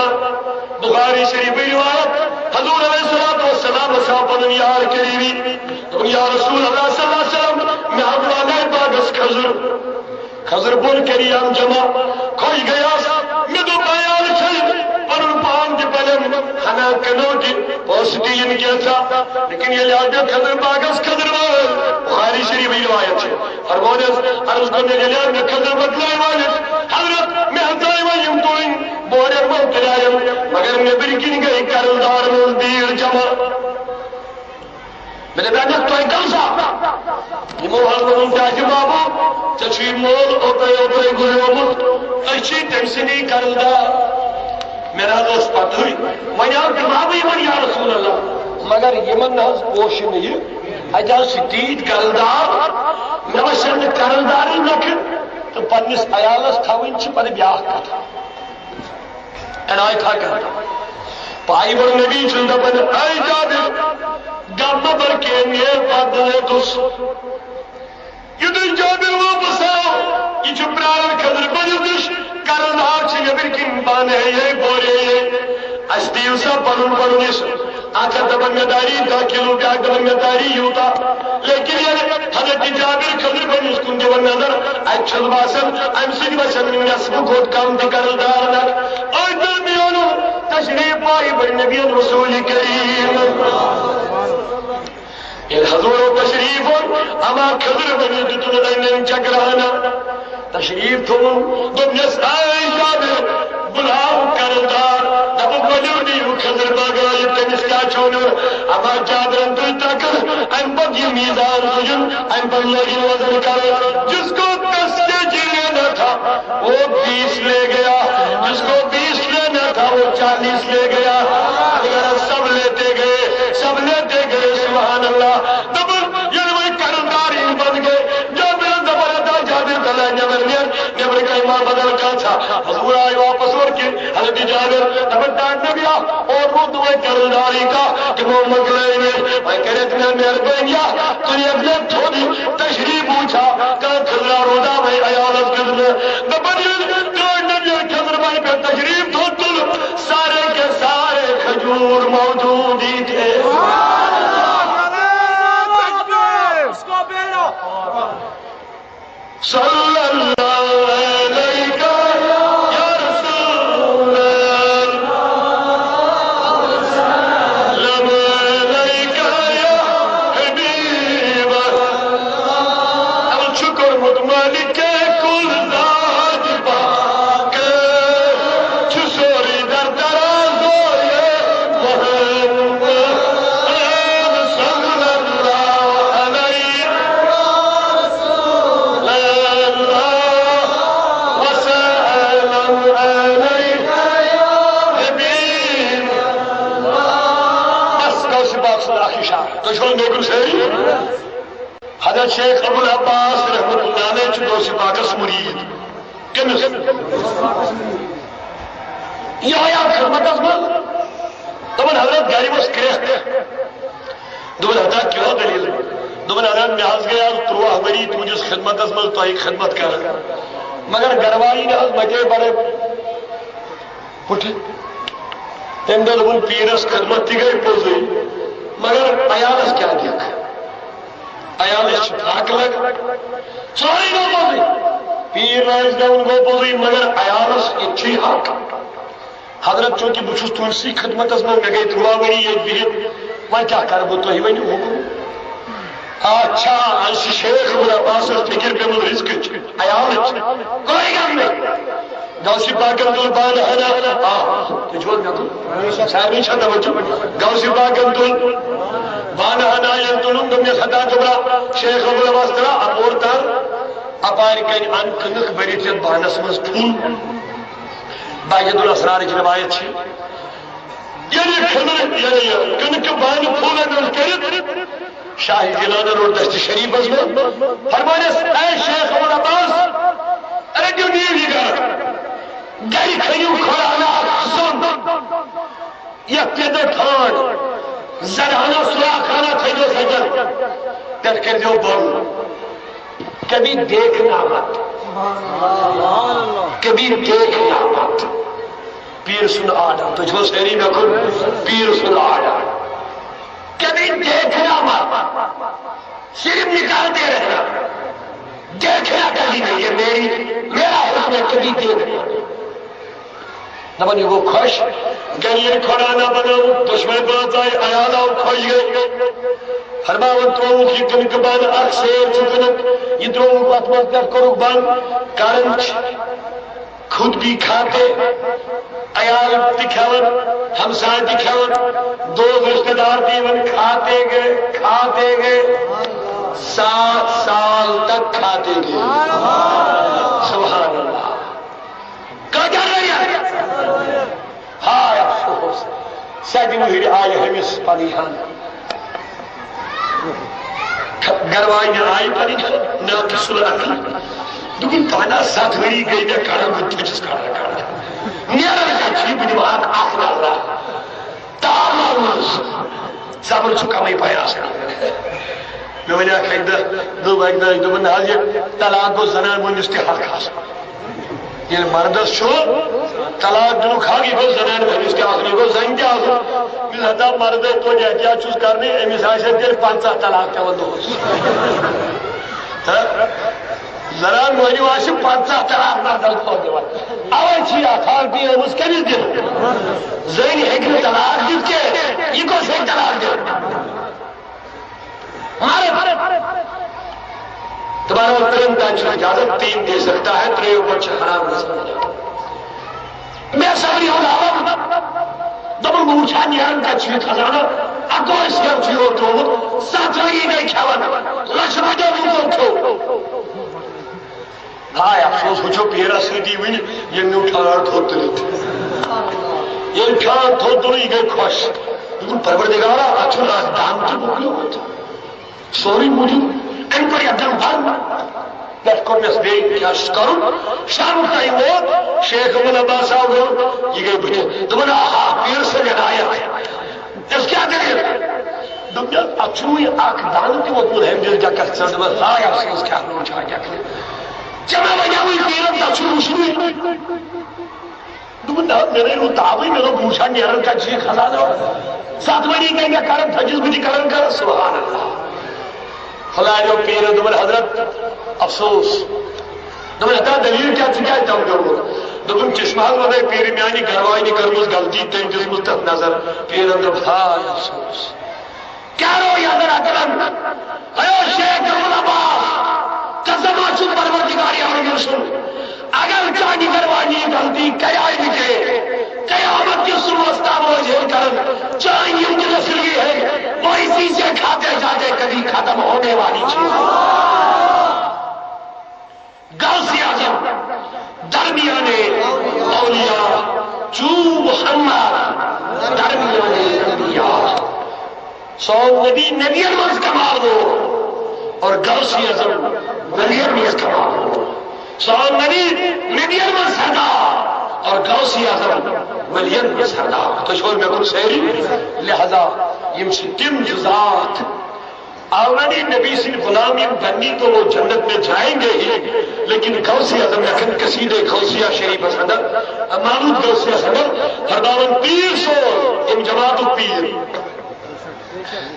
بخاری شریف روایت، حضور علیہ الصلوۃ والسلام ہسا پنن یار قریبی، دوٚپُن، یا رسول اللہ صلی اللہ علیہ وسلم، مےٚ ہا واناے باغس کھجر۔ کھجر بۄن کٔرِتھ جمع، خۄش گٔیس۔ مےٚ دوٚپ، بہٕ یار چھُس پنُن پان تہِ پلٮ۪م، ہنا کٕنو تہِ، پونٛسہٕ تہِ یِن کینٛژھا۔ لیکن ییٚلہِ آو مےٚ کھجر باغس کھجر وٲلۍ، بخاری شریف روایت چھِ، فرموونس، عرض کوٚر مےٚ، ییٚلہِ آو مےٚ کھجر بدلٲے وٲلِس، حضرت، مےٚ ہسا آیہِ وۄنۍ یِم تُلٕنۍ، بہٕ اورٕ یورٕ مۄکھ تُلیایم، مگر نیٚبٕرۍ کِنۍ گٔے قرضدارن ہٕنٛز بیٖڑ جمع۔ مےٚ دوٚپ، "اَمیُک تۄہہِ کم سا؟" یِمو حض ووٚنُن، "ٹاٹھہِ بابو، ژےٚ چھُے مول اوترے اوترے گُزریومُت، أسۍ چھِ تٔمۍ سٕنٛدی قرضدار۔" مےٚ نہ حظ ٲس پتہٕے، وۄنۍ آو جوابٕے یِمن، یا رسول اللہ، مگر یِمن نہ حظ پوشہِ نہٕ یہِ، اَتہِ حظ چھِ تیٖتۍ قرضدار، مےٚ ٲسۍ نہٕ قرضدارٕے لۄکٕٹۍ تہٕ پننِس عیالس تھاوٕنۍ چھِ پتہٕ بیٛاکھ کتھا۔ عنایت حق۔ پایہِ بر نبی چھُن دپان، "اے جابر، غم مہ بر کینٛہہ، نیر پتہٕ ووتُس۔" یُتھُے جابر واپس آو، یہِ چھُ پرٛاران کھٔزٕر بٔنِس نِش، قرض دار چھِ نیٚبٕرۍ کِنۍ بانہٕ ہیٚیے، بورے ہے۔ اَسہِ دِیِو سا پنُن پنُن حصہٕ۔ اکھ ہتھ دپان مےٚ داری دَہ کِلوٗ، بیٛاکھ دپان مےٚ داری یوٗتاہ۔ لیکن ییٚلہِ حضرت جابر کھٔزٕر بٔنِس کُن دِوان نظر، اَتہِ چھُس باسان، اَمہِ سۭتۍ وَسن نٮ۪صفہٕ کھۄتہٕ کم تہِ قرض دار نکھٕ۔ أتھۍ درمیان تشریف پایہِ بٔڑۍ نبیَن رسول کریم۔ ییٚلہِ حضور تشریف اوٚن، اما کھٔزٕر بٔنِس دیُتُن أنٛدۍ أنٛدۍ چکرانہ۔ تشریف تھوٚوُن، دوٚپنس، "اے جابر، بُلاو قرضدار۔" دوٚپُکھ، "ؤلِو نِیِو کھٔزٕر بغٲرِ، تٔمِس کیٛاہ چھُو نیُن؟" اما جابرن تُج تکر، امہِ پتہٕ یہِ میزان تُجُن، امہِ پتہٕ لٲگِن وزن کرُن۔ جس کو دس کے جی لینا تھا، وہ بیس لے گیا، جس کو بیس لینا تھا، وہ چالیس لے گیا۔ اگر سب لیتے گئے، سب لیتے گئے، سبحان اللہ۔ دوٚپُن، ییٚلہِ وۄنۍ قرضدار یِم بنٛد گٔے، جابرن دوٚپُن، "ادا جابر، تلے نٮ۪بر نیر، نٮ۪برٕ کَنہِ ما بدل کانٛہہ ژھا۔" حضور آے واپس اورٕ کِنۍ، حضرت جابر دوٚپُن، "ٹاٹھ نبیا، اورٕ روٗد نہٕ وۄنۍ قرضدارٕے کانٛہہ، تِمو مۄکلٲے مےٚ، وۄنۍ کٔرِتھ مےٚ مہربٲنی، تُلِتھ مےٚ تھوٚد تشریف وٕچھا، کانٛہہ کھٔزٕرا روٗدا وۄنۍ عیالس گِنٛدنہٕ؟" دوٚپُن، ییٚلہِ ٹاٹھ نبیا کھٔزٕر بنہِ پٮ۪ٹھ تشریف تھوٚد تُل، سارے کے سارے کھجور موجود ہی تھے۔ صلی اللہ علیک یا رسول اللہ، صلی اللہ علیک یا حبیب اللہ۔ چھُ کوٚرمُت مالِکے کُل ذات پاک، چھُ سورُے در درازو یہِ محمد صلی اللہ علیہ وسلم علیہ حبیب۔ بس، کٲشِر باغ سُنٛد اکھ اِشارٕ۔ تُہۍ چھِو حظ مےٚ کُن سٲری؟ حضرت شیخ ابو العباس رحمت اللہ علیہ چھُ غوث پاکس مرید۔ کٔمِس؟ یہے آو خدمتس منٛز۔ دوٚپُن، حضرت، گرِ ؤژھ کرٛٮ۪کھ۔ دوٚپُن، ہتا کیٛاہ دٔلیٖل؟ دوٚپُن، حضرت، مےٚ حظ گٔے آز تُرٛواہ ؤری تُہنٛدِس خدمتس منٛز، تۄہہِ خدمت کران، مگر گرٕ والی نہ حظ متے بڑے پُٹھٕ۔ تٔمۍ دوٚپ، دوٚپُن، پیٖرس خدمت تہِ گٔے پوٚزُے، مگر عیالس کیٛاہ دِکھ؟ عیالس چھِ حق لگان۔ سورُے گوٚو پوٚزُے۔ پیٖر رٲژ گٮ۪وُن گوٚو پوٚزُے، مگر عیالس یہِ تہِ چھُے حق۔ حضرت، چوٗنٛکہِ بہٕ چھُس تُہنٛدسٕے خدمتس منٛز، مےٚ گٔے تُرٛواہ ؤری ییٚتہِ بِہِتھ، وۄنۍ کیٛاہ کرٕ بہٕ؟ تُہۍ ؤنِو حُکُم۔ اچھا، اَسہِ چھِ شیخ ابوالعباسس فکر پیمٕژ رزقٕچ، عیالٕچ۔ کوئی غم نہیں۔ غوث پاکن تُل بانہٕ ہنا۔ آ، تُہۍ چھِو حظ مےٚ کُن؟ سارنٕے چھا توجہ؟ غوث پاکن تُل بانہٕ ہنا، ییٚلہِ تُلُن، دوٚپنس، ہتا گوٚبرا، شیخ ابوالعباس ترٛا اَپور تر، اَپارِ کنہِ اَن کٕنٕک بٔرِتھ یَتھ بانس منٛز پھُل۔ باقی عبدالاسرارٕچ روایت چھِ۔ ییٚلہِ کھنہٕ، ییٚلہِ یہِ کٕنکہٕ بانہٕ پھُل اَتٮ۪ن کٔرِتھ، شاہ جیلانن روٚٹ دستہِ شریفس منٛز، فرمٲنس، اے شیخ ابوالعباس، رٔٹِو نِیِو یہِ گرٕ۔ گرِ کھٔنِو کھۄرانہٕ اکھ سۄن، یتھ پیٚتو ٹھانڈ، زرہانہ سوراخانہ تھٲیزیوس اَتٮ۪ن، پٮ۪ٹھ کٔرۍزیو بۄن۔ کبھی دیکھنا مت، کبھی دیکھنا مت۔ پیٖر سُنٛد آرڈر، تُہۍ چھِو سٲری مےٚ کُن؟ پیٖر سُنٛد آرڈر۔ کبھی دیکھنا مت، صرف نکالتے رہنا، دیکھنا کبھی نہیں، یہ میری، میرا حکم ہے، کبھی دیکھنا۔ دپان، یہِ گوٚو خۄش، گرِ ییٚلہِ کھۄرانہ بنٲوٕکھ، دۄشوے بٲژ آیہِ، عیال آو، خۄش گٔے۔ فرماوان، ترٛووُکھ یہِ کٕنکہٕ بانہٕ اکھ سیر چھُ کٕنُک، یہِ ترٛووُکھ اَتھ منٛز، پٮ۪ٹھ کوٚرُکھ بنٛد، کران چھِ۔ خود بھی کھاتے، عیال تہِ کھٮ۪وان، ہمساے تہِ کھٮ۪وان، دوست رشتہ دار تہِ یِوان، کھاتے گئے، کھاتے گئے، سات سال تک کھاتے گئے۔ سبحان اللہ۔ کٲتیٛاہ رٔلۍ؟ ہاے افسوس، سَتہِ وُہٕرۍ آیہِ ہُمِس پنٕنۍ ہن۔ گرواجنہِ آیہِ پنٕنۍ ناقص العقل۔ دوٚپُن، پانہ ستھ ؤری گٔے مےٚ کڑان، بہٕ تھٔچِس کڑان کڑان۔ نیران کتہِ چھُ یہِ؟ بہٕ دِمہٕ اکھ، اکھ نظرا۔ تام منٛز زبر چھُ کمٕے پہن آسان۔ مےٚ وَنیٛاکھ اَکہِ دۄہ، دوٚپ اَکہِ دۄہ، دوٚپُن، نہ حظ، یہِ طلاق گوٚو زنان مۄہنوِس تہِ حق آسُن۔ ییٚلہِ مردس چھُ طلاق دِنُک حق، یہِ گوٚو زنانہِ مۄہنوِس تہِ آسُن، یہِ گوٚو زنہِ تہِ آسُن۔ یُس ہتا مردے توتہِ احتیاط چھُس کرنٕے، أمِس آسہِ اَتہِ تیٚلہِ پنٛژاہ طلاق پٮ۪وان دۄہس۔ ہہ؟ زنان مۄہنیو آسہِ پنٛژاہ طلاق مردن کھۄتہٕ دِوان۔ اَوَے چھِ یہِ authority آمٕژ کٔمِس دِنہٕ؟ زٔنۍ ہیٚکہِ نہٕ طلاق دِتھ کینٛہہ، یہِ کۄس ہیٚکہِ طلاق دِتھ؟ مارے۔ تمہارا ترین تان چھُ اجازت، تین دے سکتا ہے، ترٛیٚیو پتہٕ چھُ حرام گژھان۔ بے صبری ہُنٛد عالم۔ دوٚپُن، بہٕ وٕچھِ ہا نیران کتہِ چھُ یہِ خزانہٕ، اَکوے سیو چھُ یورٕ ترٛوومُت، ستھ ؤری گٔے کھٮ۪وان، لچھِ بجو لوٗکو کھیوٚو۔ ہاے افسوس، وٕچھو پیٖرس سۭتی وٕنہِ ییٚمۍ نیوٗ ٹھانڈ تھوٚد تُلِتھ۔ ییٚلہِ ٹھانڈ تھوٚد تُلُن، یہِ گٔے خۄش۔ دوٚپُن، پروردگارا، اتھ چھُنہٕ اکھ دانہٕ تہِ مۄکلیومُت۔ سورُے موٗجوٗد۔ أمۍ کوٚر یَتھ دم بنٛد۔ پٮ۪ٹھ کوٚر مےٚ بیٚیہِ کیٛاہ چھُس کَرُن؟ شامُک ٹایم ووت، شیخ ابوالعباس آو گوٚو، یہِ گٔے بٕتھِ۔ دوٚپُن، آہا، پیٖر سٕنٛز عنایت۔ أسۍ کیٛاہ دٔلیٖل؟ دوٚپُن، اَتھ چھُنہٕ وٕنہِ اَکھ دانہٕ تہِ ووتمُت، ہیٚمۍ دِژ ڈٮ۪کَس ژٔٹ۔ دوٚپمَس، ہاے افسوس، کیٛاہ نوٚو چھا ڈٮ۪کہٕ؟ ژےٚ ما وَنیٛاوُے پیٖرَن، تَتھ چھُ وٕچھنُے۔ دوٚپُن، نہ، مےٚ نے روٗد تابٕے، مےٚ دوٚپ، بہٕ وٕچھِ ہا نیران کَتہِ چھُ یہِ خزانہٕ۔ ستھ ؤری گٔے مےٚ کران، تھٔجِس بہٕ تہِ کران کران، سبحان اللہ۔ خۄدایو پیٖرو دوٚپُن، حضرت، افسوس۔ دوٚپُن، ہتا دٔلیٖل کیٛاہ، ژٕ کیٛازِ دم گوٚمُت؟ دوٚپُن، چشمہ حظ وَنے پیٖرِ، میٛانہِ گرواجنہِ کٔرمٕژ غلطی، تٔمۍ دِژمٕژ تَتھ نظر۔ پیٖرن دوٚپ، ہاے افسوس۔ کیٛاہ رو یَزر اَتٮ۪ن؟ اے شیخ ابوالعباس، قسم آسہِ پروردگار عالمین سُنٛد، اگر چانہِ گھر والی غلطی کرے بھی کہ قیامت کے صبح تام وہ جھیل کر چاہے یہ نسل بھی ہے، وہ اسی سے کھاتے جاتے کبھی ختم ہونے والی چیز۔ غوث اعظم درمیان اولیاء، چوب ہمار درمیان انبیاء۔ سون نبی نبیَن منٛز کمال گوٚو اور غوث اعظم ولیَن منٛز کمال گوٚو۔ سون نبی نبیَن منٛز سردار اور غوث اعظم ولیَن منٛز سردار۔ تُہۍ چھِو مےٚ کُن سٲری؟ لہذا یِم چھِ تِم زٕ ذات۔ آلریڈی نبی سٕنٛدۍ غلام یِم بننی تو وہ جنت میں جائیں گے ہی، لیکن غوث اعظم لیکھن قصیدے غوثیہ شریفس اندر، مولود غوثیہ اندر فرماوان، پیٖر صٲب، یِم جماعتُک پیٖر۔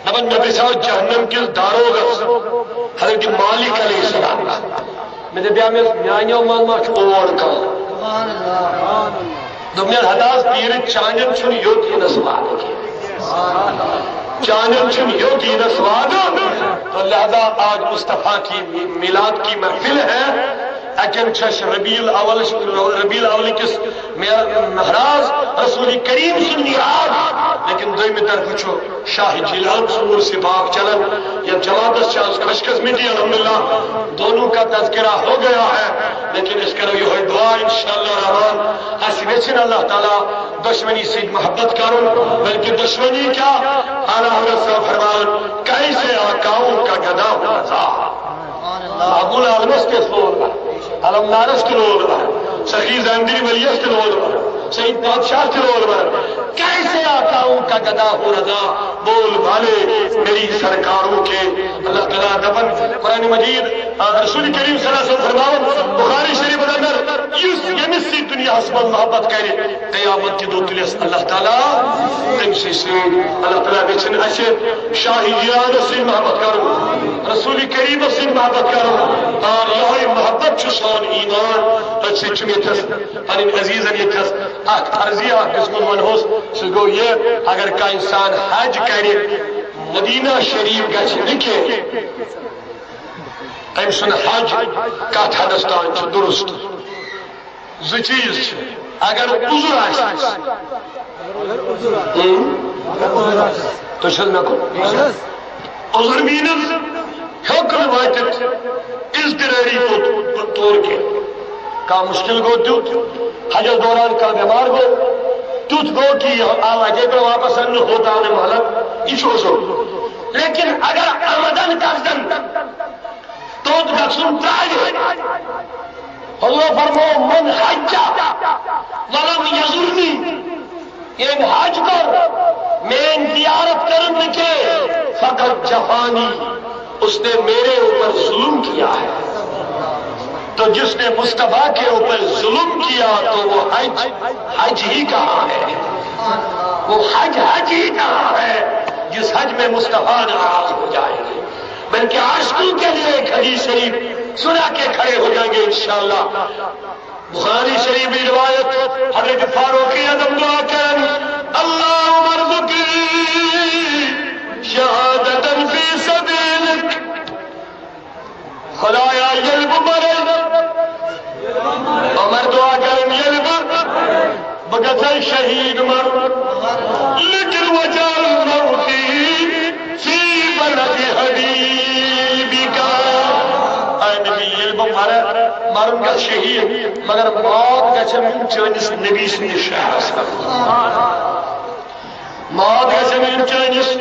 دپان، مےٚ پرژھیاو جہنم کِس داروغس حضرت مالک علیہ السلام۔ مےٚ دپیاو، مےٚ میانیو منٛز ما چھُ اور کانٛہہ؟ دوٚپمَس، ہتا حظ پیٖرٕ، چانٮ۪ن چھُنہٕ یوٚت یِنس وعدٕ کینٛہہ۔ چانٮ۪ن چھُنہٕ یوٚت یِنس وعدٕ۔ لہذا آج مصطفیٰ کی میلاد کی محفل ہے۔ اچن چھش ربیع الاول، ربیع الاول کس مہراز، رسول کریم سن میلاد، لیکن دویمہ طرف چھو شاہ جیلان سن عرس پاک چلن۔ یا جماعت چھا از خوش قسمتی، الحمدللہ دونوں کا تذکرہ ہو گیا ہے، لیکن اس کرو یہ دعا انشاءاللہ الرحمن، اس ویچن اللہ تعالیٰ دشمنی سۭتۍ محبت کرُن، بلکہ دشمنی کیا؟ اعلیٰ حضرت صاحب فرماوان، کیسے آقاؤں کا گدا ہوں رضا۔ معقول عالمس تہِ لول بر، علمدارس تہِ لول بر، سخی زاندری ولیس تہِ لول بر، سعید بادشاہ تہِ لول بر۔ کیسے آقاؤں کا گدا ہوں رضا، بول بھالے میری سرکاروں کے۔ اللہ تعالیٰ دپان قرآن مجید، آ، رسول کریم صلی اللہ علیہ وسلم فرماوان بخاری شریف اندر، یُس ییٚمِس سۭتۍ دُنیاہس منٛز محبت کرِ، قیامت کہِ دۄہ تُلٮ۪س اللہ تعالیٰ تٔمۍ سٕے سۭتۍ۔ اللہ تعالیٰ گژھن اسہِ شاہ جیلانس سۭتۍ محبت کرُن، رسول کریمس سۭتۍ محبت کرُن۔ آ، یہوے محبت چھُ سون ایمان۔ أتھۍ سۭتۍ چھُم ییٚتھس پنٕنۍ عزیزن ییٚتھس اکھ عرضی اکھ دِژمٕژ ونہوس، سُہ گوٚو یہِ، اگر کانٛہہ انسان حج کرِ، مدینہ شریف گژھِ نہٕ کینٛہہ، أمۍ سُنٛد حج کتھ حدس تام چھُ درست؟ زٕ چیٖز چھِ، اگر عذر آسہِ۔ اۭں؟ تُہۍ چھِو حظ مےٚ کُن؟ عذر means ہیوٚک نہٕ وٲتِتھ اضطرٲری طور کینٛہہ۔ کانٛہہ مُشکِل گوٚو تیُتھ، حجس دوران کانٛہہ بٮ۪مار گوٚو، تیُتھ گوٚو کہِ یہِ آو اَکے پٮ۪ٹھ واپس اَننہٕ، ہوٚت آو نہٕ مہلت، یہِ چھُ عذر۔ لیکن اگر عمدن قصدن توٚت گژھُن ترٛاوِ۔ حضور فرمو، من حج ولم یزرنی، ییٚمۍ حج کوٚر، میٲنۍ زیارت کٔرٕن نہٕ کینٛہہ، فقط جفانی، اس نے میرے اوپر ظلم کیا ہے۔ تو جس نے مصطفیٰ کے اوپر ظلم کیا تو وہ حج، حج ہی کہاں ہے؟ وہ حج، حج ہی کہاں ہے جس حج میں مصطفیٰ ناراض ہو جائیں گے؟ بلکہ عاشقوں کے لیے ایک حدیث شریف سنا کے کھڑے ہو جائیں گے انشاءاللہ۔ بخاری شریف کی روایت، حضرت فاروق اعظم دعا کرن، اللهم ارزقنی شہادة فی سبیلک۔ خدایا، ییٚلہِ بہٕ مرٕ، عمر دعا کرن، ییٚلہِ بہٕ، بہٕ گژھٕ شہید مرُن۔ لیکن وجعل موتی فی بلد حبیبک۔ اے نبی، ییٚلہِ بہٕ مرٕ، مرُن گژھٕ شہید، مگر موت گژھِ مےٚ چٲنِس نبی سٕنٛدِس شہرس منٛز۔ موت گژھِ مےٚ چٲنِس۔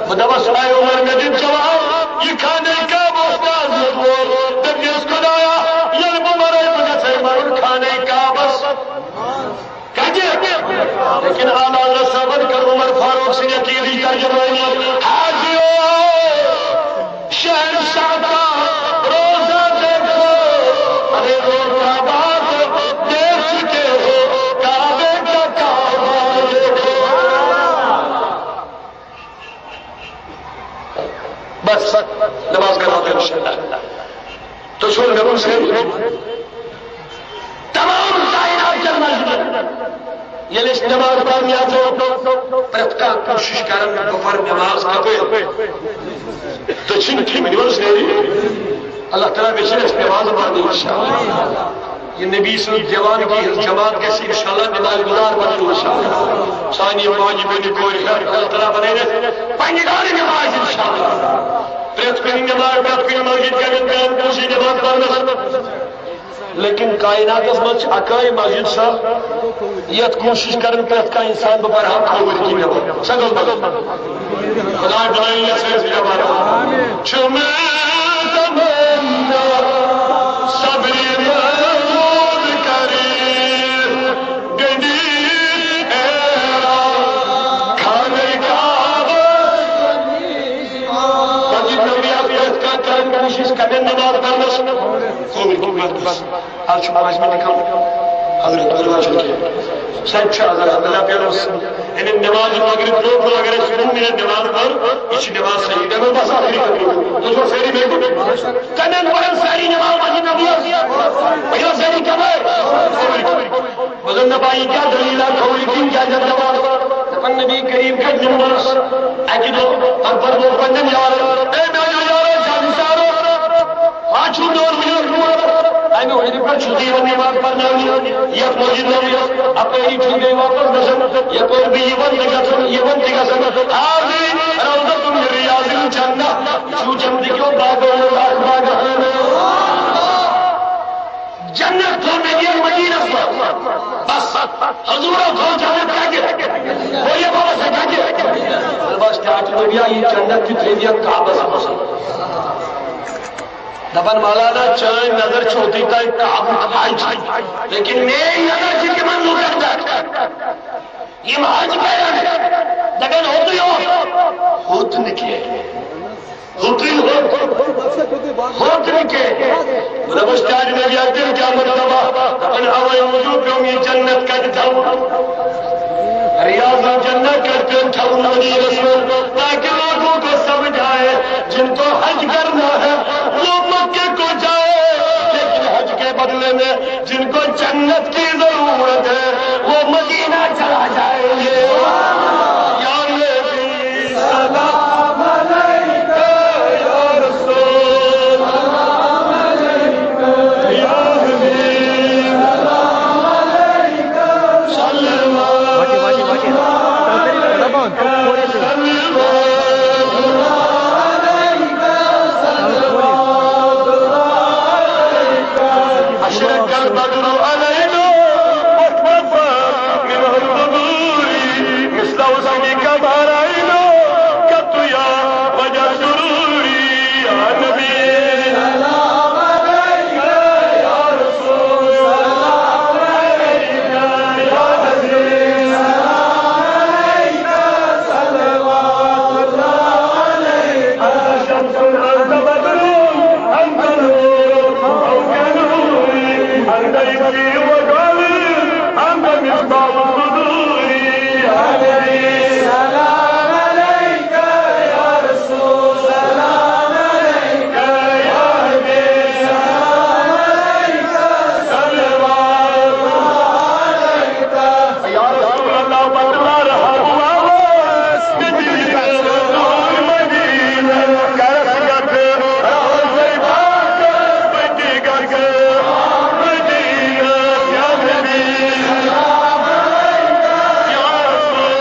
بہٕ دَپَس، اے عمر، مےٚ دِ جواب، یہِ خانہ کعبہ اوس نہٕ آز یوت وول۔ دوٚپنَس، خدایا، ییٚلہِ بہٕ مَرٕ، بہٕ گژھٕ مَرُن خانہ کعبس۔ کَتہِ؟ لیکن اعلیٰ حضرت صاحبن کٔر عمر فاروق سٕنٛدِ عقیدٕچ ترجمٲنی۔ حاجیو! شہنشاہ کا روضہ دیکھو، ارے روزہ بعد دیکھ چکے ہو، کعبے کا کعبہ دیکھو۔ بس، نماز کرو انشاءاللہ۔ تو چھوڑ، میں کون سے تمام کائنات چل رہا ہے۔ ییٚلہِ أسۍ نماز پرنہِ اژو، پرٛٮ۪تھ کانٛہہ کوٗشِش کران، بہٕ پرٕ نماز کپٲرۍ؟ دٔچھِنۍ کِنۍ، ؤنِو حظ سٲری۔ اللہ تعالیٰ گژھِ اَسہِ نماز پرنہِ انشاءاللہ۔ یہِ نبی سٕنٛز دیوانگی ہٕنٛز جماعت گژھِ انشاءاللہ نماز گزار بنٕنۍ انشاءاللہ۔ سانہِ یِم ماجہِ بیٚنہِ کورِ ہٮ۪تھ، اللہ تعالیٰ بنٲوِتھ پننہِ گرٕ نمازِ انشاءاللہ۔ پرٛٮ۪تھ کُنہِ نماز، پرٛٮ۪تھ کُنہِ مسجد کٮ۪ن کرن کوٗشِش نماز پرنس۔ لیکن کائناتس منٛز چھِ اکٲے مسجد سۄ، یتھ کوٗشِش کرن پرٛٮ۪تھ کانٛہہ انسان بہٕ پرٕ ہا کھووُرۍ کِنۍ نٮ۪بر۔ سۄ گٔے مسجد۔ خداے بنٲیِن یتھ سۭتۍ نٮ۪بر۔ چھُ مےٚ تمنا صبرِ محمود کری گنڈی ایرا خانہ کعبہ۔ مسجد نبوی اتھ پرٛٮ۪تھ کانٛہہ کرن کوٗشِش کرن نٮ۪بر کرنس۔ کھووُرۍ کِنۍ نٮ۪بر۔ آز چھُ ماجہِ منٛز نِکَل حضرت عمر چھُ کینٛہہ۔ سَتہِ چھِ آز الحمدللہ پٮ۪ٹھ اوس أمۍ نٮ۪ماز مغرب برونٛہہ برونٛہہ اگر أسۍ وُہ مِنٹ نٮ۪ماز پَرو، یہِ چھِ نٮ۪ماز صحیح۔ مےٚ دوٚپ، بَس آخری کَتھ۔ تُہۍ چھِوا سٲری مےٚ کُن؟ کَمٮ۪ن پَرن سٲری نٮ۪ماز مسجد نبویَس؟ بہٕ چھِوا سٲری کَمٲے؟ مگر مےٚ پَے یہِ کیٛاہ دٔلیٖل آ، کھووُرۍ کِنۍ کیٛازِ اَتھ نٮ۪ماز؟ دَپان نبی کریم کھٔتۍ مِمبرَس اَکہِ دۄہ، پَتہٕ پَرٕ بہٕ پنٛنٮ۪ن یارَن، اے مےٚ یہِ چھُ بیٚیہِ واپس گژھان، یپٲرۍ بہٕ یِوان تہِ گژھان، یِوان تہِ گژھان۔ حاضرین، روضۃ من ریاض الجنہ، یہِ چھُ جنتہٕ کیو باغو منٛز اکھ باغ۔ جنت تھوٚو نبیَن مدیٖنس منٛز۔ بس، حضوٗرو تھوٚو جنت کتہِ؟ بولیے بابا سے کتہِ؟ بس، کیٛاہ چھُ نبیا، یہِ جنت تہِ تھٲوِو کعبس منٛز۔ دپان، مولانا، چٲنۍ نظر چھِ اوٚتُے تام کعبُک حج، لیکن میٲنۍ نظر چھِ تِمن لوٗکن پٮ۪ٹھ، یِم حج کرن، دپن، ہوٚتُے ہوٚت، ہوٚت نہٕ کینٛہہ، ہوٚتُے ہوٚت، ہوٚت نہٕ کینٛہہ۔ مےٚ دوٚپُس، کیٛازِ مےٚ گٔیہ تیٚلہِ کیٛاہ مطلبا؟ دپان، اوے موٗجوٗب پیوٚم یہِ جنت کتہِ تھاوُن۔ ریاض الجنہ کتہِ پیوٚم تھاوُن مدیٖنس منٛز، تاکہ لوگوں کو سمجھ آئے، جن کو حج کرنا ہے، وہ مکے کو جائے، لیکن حج کے بدلے میں جن کو جنت کی ضرورت ہے، وہ مدینہ چلا جائے۔ یا نبی، سلام علیک، یا رسول، سلام علیک، یا حبیب، سلام علیک۔ واٹی، واٹی، واٹی۔ تَتھ کٔرِو تھوڑا بنٛد، تھوڑا سا۔ أشرق البدر علينا وانكشف من القبور، مثل حسنك ما رأينا قط يا وجه سروري، يا نبي، سلام عليك، يا رسول، سلام عليك، يا نبي، سلام عليك، صلوات الله عليك. أنت شمس، أنت بدر، أنت نور فوق نوري، أنت إبري وقالي، أنت مصباح البدور. يا نبي، سلام عليك، يا رسول، سلام عليك، يا حبيب، سلام عليك، صلوات الله عليك. يا رسول الله، بدر هر واپس، بدر مدينة، كرسيت، روضة پاک، بدر مدينة، يا نبي. يا رسول،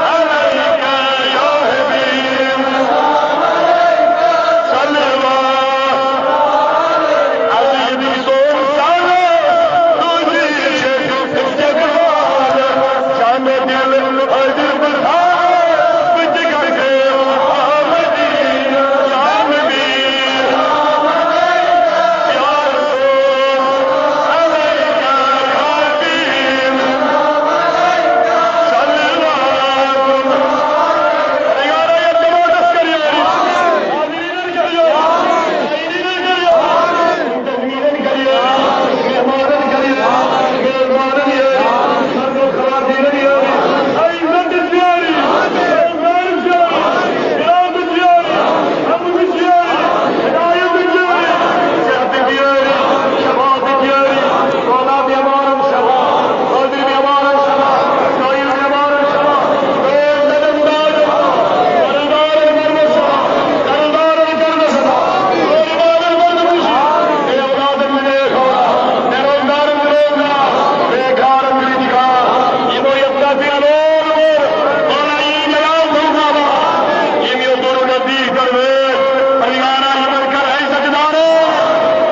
عليك يا حبيب، صلوات. عزیز سون سارا روزی چھِ استقبال، جان دل حاضر بہار، بہت گھر آمدین، یا نبی، یا رسول، عليك يا حبيب، صلوات. یارا، یتھ جماعتس کر یٲری۔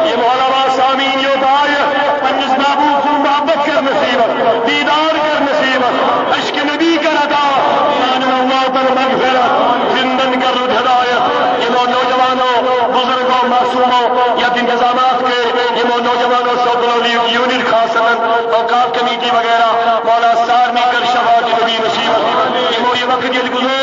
یِم علماء سامعین یوت آیہِ، پننِس محبوب سُنٛد محبت کر نصیب، دیدار کر نصیب، عشق نبی کر عطا، سانٮ۪ن امواتن مغفرت، زندن کر رُت ہدایت۔ یِمو نوجوانو، بزرگو، معصومو، یتھ انتظامات کٔرۍ، یِمو نوجوانو سوپور لیگ یونٹ خاصتاً اوقاف کمیٹی وغیرہ، مولا سارنٕے کر شفاعت نبی نصیب۔ یِمو یہِ وقت ییٚتہِ گُزور،